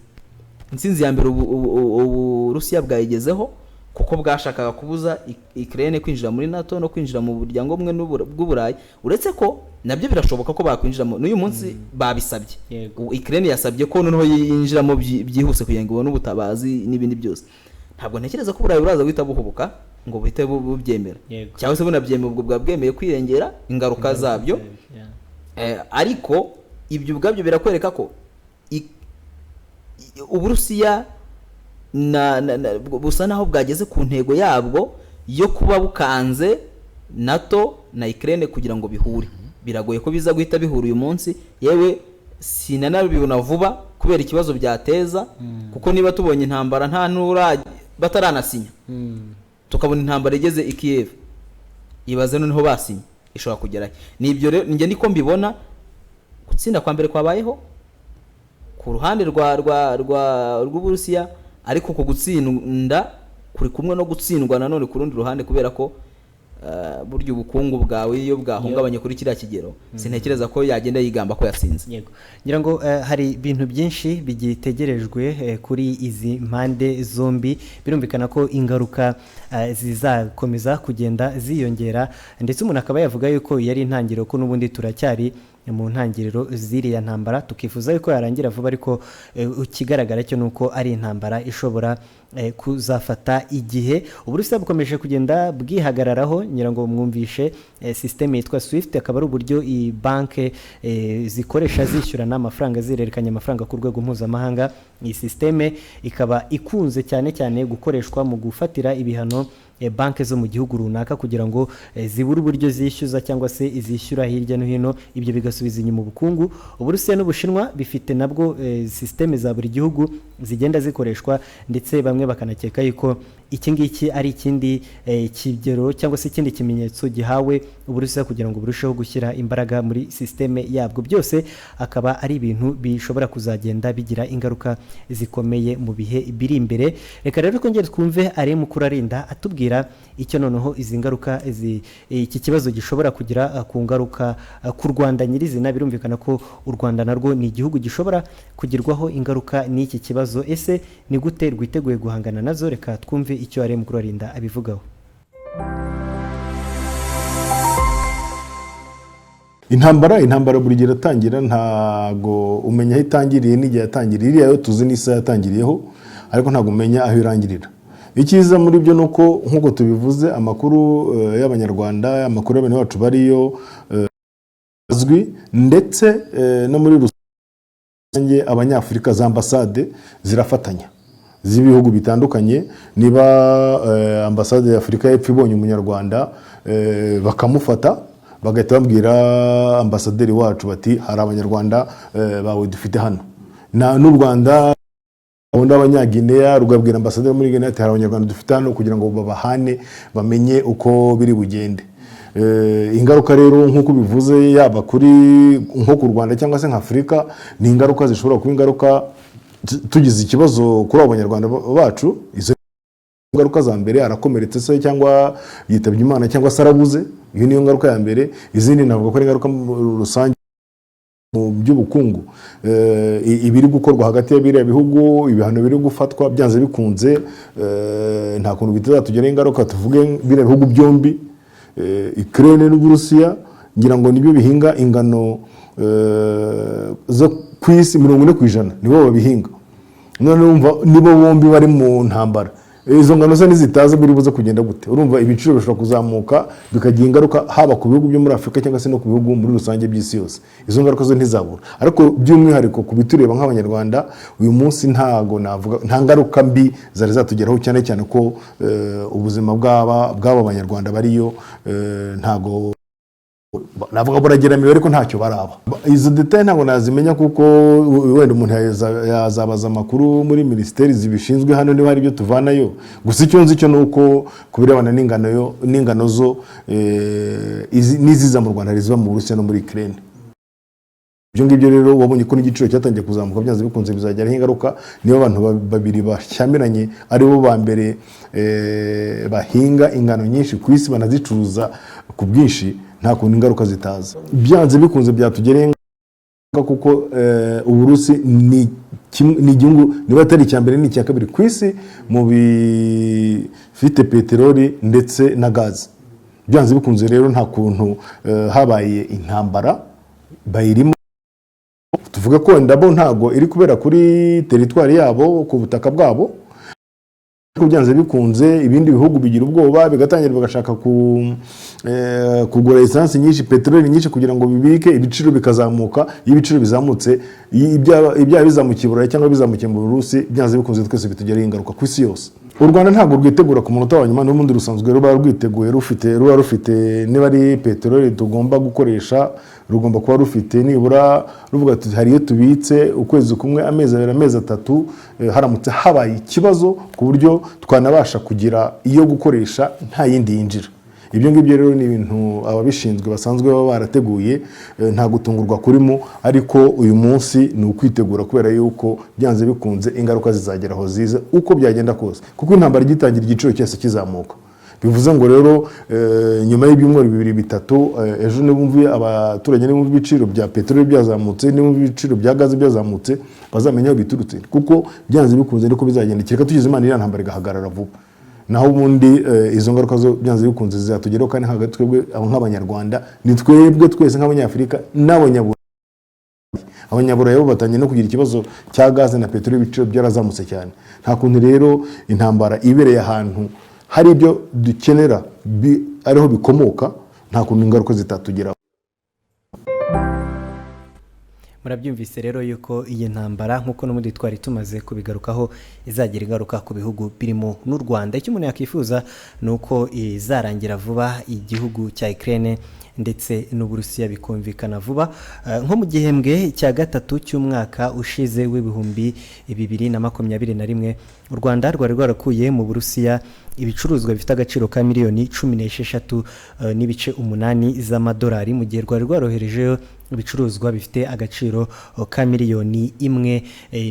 Speaker 4: Intsinzi ya mbere Uburusiya bwayigezeho, kuko bwashakaga kubuza Ukraine kwinjira muri NATO no kwinjira mu muryango umwe bw'Uburayi, uretse ko nabyo birashoboka ko bakwinjiramo n'uyu munsi babisabye. Ukraine yasabye ko noneho yinjiramo byihuse kugira ngo ibone ubutabazi n'ibindi byose. Ntabwo ntekereza ko Uburayi buraza guhita buhubuka ngo buhite bubyemera, cyangwa se bunabyemera ubwo bwa bwemeye kwirengera ingaruka zabyo. Ariko ibyo ubwabyo birakwereka ko Uburusiya busa naho bwageze ku ntego yabwo yo kuba bukanze NATO na Ukraine kugira ngo bihure. Biragoye ko biza guhita bihura uyu munsi, yewe sinanabibona vuba kubera ikibazo byateza, kuko niba tubonye intambara nta nura bataranasinya, tukabona intambara igeze i Kiev, ibaze noneho basinye ishobora kugerayo. Nibyo rero njye niko mbibona. Gutsinda kwa mbere kwabayeho ku ruhande rwa rwa rwa rw'Uburusiya, ariko ku gutsinda kuri kumwe no gutsindwa nanone ku rundi ruhande, kubera ko burya ubukungu bwawe iyo bwahungabanye kuri kiriya kigero, sintekereza ko yagenda yigamba ko yatsinze.
Speaker 1: Yego, ngira ngo hari ibintu byinshi bigitegerejwe kuri izi mpande zombi. Birumvikana ko ingaruka zizakomeza kugenda ziyongera, ndetse umuntu akaba yavuga yuko yari intangiriro, ko n'ubundi turacyari mu ntangiriro z'iriya ntambara, tukifuza yuko yarangira vuba, ariko ikigaragara cyo nuko ari intambara ishobora kuzafata igihe. Uburusiya bukomeje kugenda bwihagararaho. Ngira ngo mwumvishe system yitwa SWIFT, akaba ari uburyo iyi banke zikoresha zishyurana amafaranga, zirerekanya amafaranga ku rwego mpuzamahanga. Iyi systeme ikaba ikunze cyane cyane gukoreshwa mu gufatira ibihano banke zo mu gihugu runaka kugira ngo zibure uburyo zishyuza cyangwa se izishyura hirya no hino, ibyo bigasubiza inyuma ubukungu. Uburusiya n'Ubushinwa bifite nabwo systeme za buri gihugu zigenda zikoreshwa, ndetse bamwe bakanakeka yuko iki ngiki ari ikindi kigero cyangwa se ikindi kimenyetso gihawe Uburusiya kugira ngo burusheho gushyira imbaraga muri systeme yabwo. Byose akaba ari ibintu bishobora kuzagenda bigira ingaruka zikomeye mu bihe biri imbere. Reka rero twongere twumve ari Mukurarinda atubwira icyo noneho izi ngaruka iki kibazo gishobora kugira ku ngaruka ku Rwanda nyirizina. Birumvikana ko u Rwanda narwo ni igihugu gishobora kugirwaho ingaruka n'iki kibazo. Ese ni gute rwiteguye guhangana nazo? Reka twumve icyo ari Mukurarinda abivugaho.
Speaker 5: Intambara buri gihe iratangira, ntago umenya aho itangiriye n'igihe yatangiriye. Iriya yo tuzi n'isaha yatangiriyeho, ariko ntabwo umenya aho irangirira. Icyiza muri byo ni uko, nk'uko tubivuze, amakuru y'Abanyarwanda, amakuru y'abantu bacu bariyo azwi, ndetse no muri rusange Abanyafurika, za ambasade zirafatanya z'ibihugu bitandukanye. Niba ambasade ya Afurika y'Epfo ibonye Umunyarwanda, bakamufata, bagahita babwira ambasaderi wacu bati: "Hari Abanyarwanda bawe dufite hano." N'u Rwanda ubundi Abanyagineya rugabwira ambasaderi muri Guinea ati: "Hari Abanyarwanda dufite hano," kugira ngo babahane bamenye uko biri bugende. Ingaruka rero nk'uko bivuze, yaba kuri nko ku Rwanda cyangwa se nka Afurika, ni ingaruka zishobora kuba ingaruka. Tugize ikibazo kuri abo banyarwanda bacu, izo ngaruka za mbere, arakomeretse se cyangwa yitabye Imana cyangwa se arabuze, iyo niyo ngaruka ya mbere. Izindi navuga ko ari ingaruka muri rusange mu by'ubukungu. Ibiri gukorwa hagati ya biriya bihugu, ibihano biri gufatwa, byanze bikunze nta kuntu bitazatugiraho ingaruka. Tuvuge biriya bihugu byombi, Ukraine n'Uburusiya, ngira ngo nibyo bihinga ingano zo ku isi, 40% nibo babihinga. None urumva nibo bombi bari mu ntambara, izo ngano se nizitaza biri buze kugenda gute? Urumva ibiciro bishobora kuzamuka, bikagira ingaruka haba ku bihugu byo muri Afurika cyangwa se no ku bihugu muri rusange by'isi yose. Izo ngaruka zo ntizabura, ariko by'umwihariko ku bitureba nk'Abanyarwanda uyu munsi, ntago navuga, nta ngaruka mbi zari zatugeraho, cyane cyane ko ubuzima bw'aba banyarwanda bariyo ntago navuga burageramiwe, ariko ntacyo baraba. Izo détails ntabwo nazimenya, kuko wenda umuntu yazabaza amakuru muri minisiteri zibishinzwe hano niba hari ibyo tuvanayo. Gusa icyo nzi cyo ni uko ku birebana n'ingano yo n'ingano zo n'iziza mu Rwanda, hari iziva mu Burusiya no muri Ukraine. Ibyo ngibyo rero wabonye ko n'igiciro cyatangiye kuzamuka, byanze bikunze bizagiraho ingaruka niba abantu babiri bashyamiranye ari bo ba mbere bahinga ingano nyinshi ku isi, banazicuruza ku bwinshi. Nta kuntu ingaruka zitaza, byanze bikunze byatugeraho ingaruka, kuko Uburusi ni igihugu niba atari icya mbere ni icya kabiri ku isi mu bifite peteroli ndetse na gazi. Byanze bikunze rero nta kuntu habaye intambara bayirimo, tuvuge ko wenda bo ntago iri kubera kuri territoire yabo, ku butaka bwabo, ariko byanze bikunze ibindi bihugu bigira ubwoba, bigatangira bagashaka kugura esansi nyinshi, peteroli nyinshi, kugira ngo bibike, ibiciro bikazamuka. Iyo ibiciro bizamutse, ibyaha bizamukiye i Burayi cyangwa bizamukiye mu Burusi, byanze bikunze twese bitugiraho ingaruka ku isi yose. U Rwanda ntabwo rwitegura ku munota wa nyuma, n'ubundi rusanzwe ruba rwiteguye, ruba rufite niba ari peteroli tugomba gukoresha, rugomba kuba rufite nibura ruvuga ati hari iyo tubitse ukwezi kumwe, amezi 2, amezi 3, haramutse habaye ikibazo, ku buryo twanabasha kugira iyo gukoresha nta yindi yinjira. Ibyo ngibyo rero ni ibintu ababishinzwe basanzwe baba barateguye, nta gutungurwa kurimo. Ariko uyu munsi ni ukwitegura, kubera yuko byanze bikunze ingaruka zizagera aho ziza uko byagenda kose, kuko intambara igitangira igiciro cyose kizamuka. Bivuze ngo rero nyuma y'ibyumweru 2, 3, ejo nibumva abaturage, nibumva ibiciro bya peteroli byazamutse, nibumva ibiciro bya gaze byazamutse, bazamenya aho biturutse, kuko byanze bikunze niko bizagenda, kereka tugize Imana iriya ntambara igahagarara vuba. Naho ubundi izo ngaruka zo byanze bikunze zizatugeraho, kandi ntabwo ari twebwe abo nk'Abanyarwanda, ni twebwe twese nk'Abanyafurika n'Abanyaburayi. Abanyaburayi bo batangiye no kugira ikibazo cya gaze na peteroli, ibiciro byarazamutse cyane. Nta kuntu rero intambara ibereye ahantu hari ibyo dukenera ariho bikomoka, nta kuntu ingaruka zitatugeraho.
Speaker 1: Murabyumvise rero yuko iyi ntambara, nk'uko n'ubundi twari tumaze kubigarukaho, izagira ingaruka ku bihugu birimo n'u Rwanda. Icyo umuntu yakwifuza ni uko izarangira vuba, igihugu cya Ukraine ndetse n'Uburusiya bikumvikana vuba. Nko mu gihembwe cya gatatu cy'umwaka ushize w'2021, u Rwanda rwari rwarakuye mu Burusiya ibicuruzwa bifite agaciro ka miliyoni 16 n'ibice 8 z'amadolari, mu gihe rwari rwaroherejeyo ibicuruzwa bifite agaciro ka miliyoni 1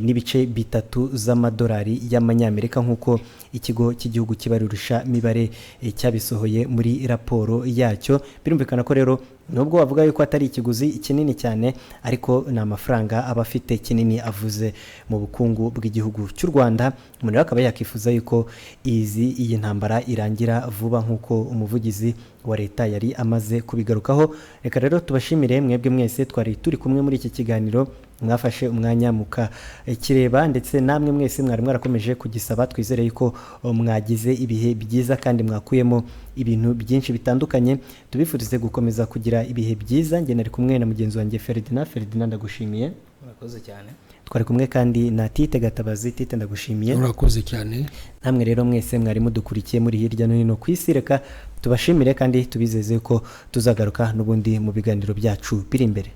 Speaker 1: n'ibice 3 z'amadolari y'Amanyamerika, nk'uko ikigo cy'igihugu kibarurisha mibare cyabisohoye muri raporo yacyo. Birumvikana ko rero nubwo bavuga yuko atari ikiguzi kinini cyane, ariko ni amafaranga aba afite kinini avuze mu bukungu bw'igihugu cy'u Rwanda. Umuntu rero akaba yakifuza yuko iyi ntambara irangira vuba, nk'uko umuvugizi wa leta yari amaze kubigarukaho. Reka rero tubashimire mwebwe mwese twari turi kumwe muri iki kiganiro, mwafashe umwanya mukakireba, ndetse namwe mwese mwari mwarakomeje kugisaba. Twizere yuko mwagize ibihe byiza kandi mwakuyemo ibintu byinshi bitandukanye. Tubifurize gukomeza kugira ibihe byiza. Njye nari kumwe na mugenzi wanjye Ferdinand. Ferdinand, ndagushimiye.
Speaker 2: Murakoze cyane.
Speaker 1: Twari kumwe kandi na Tite Gatabazi. Tite, ndagushimiye.
Speaker 3: Urakoze cyane.
Speaker 1: Namwe rero mwese mwari mudukurikiye muri hirya no hino ku isi, reka tubashimire kandi tubizeze ko tuzagaruka n'ubundi mu biganiro byacu biri imbere.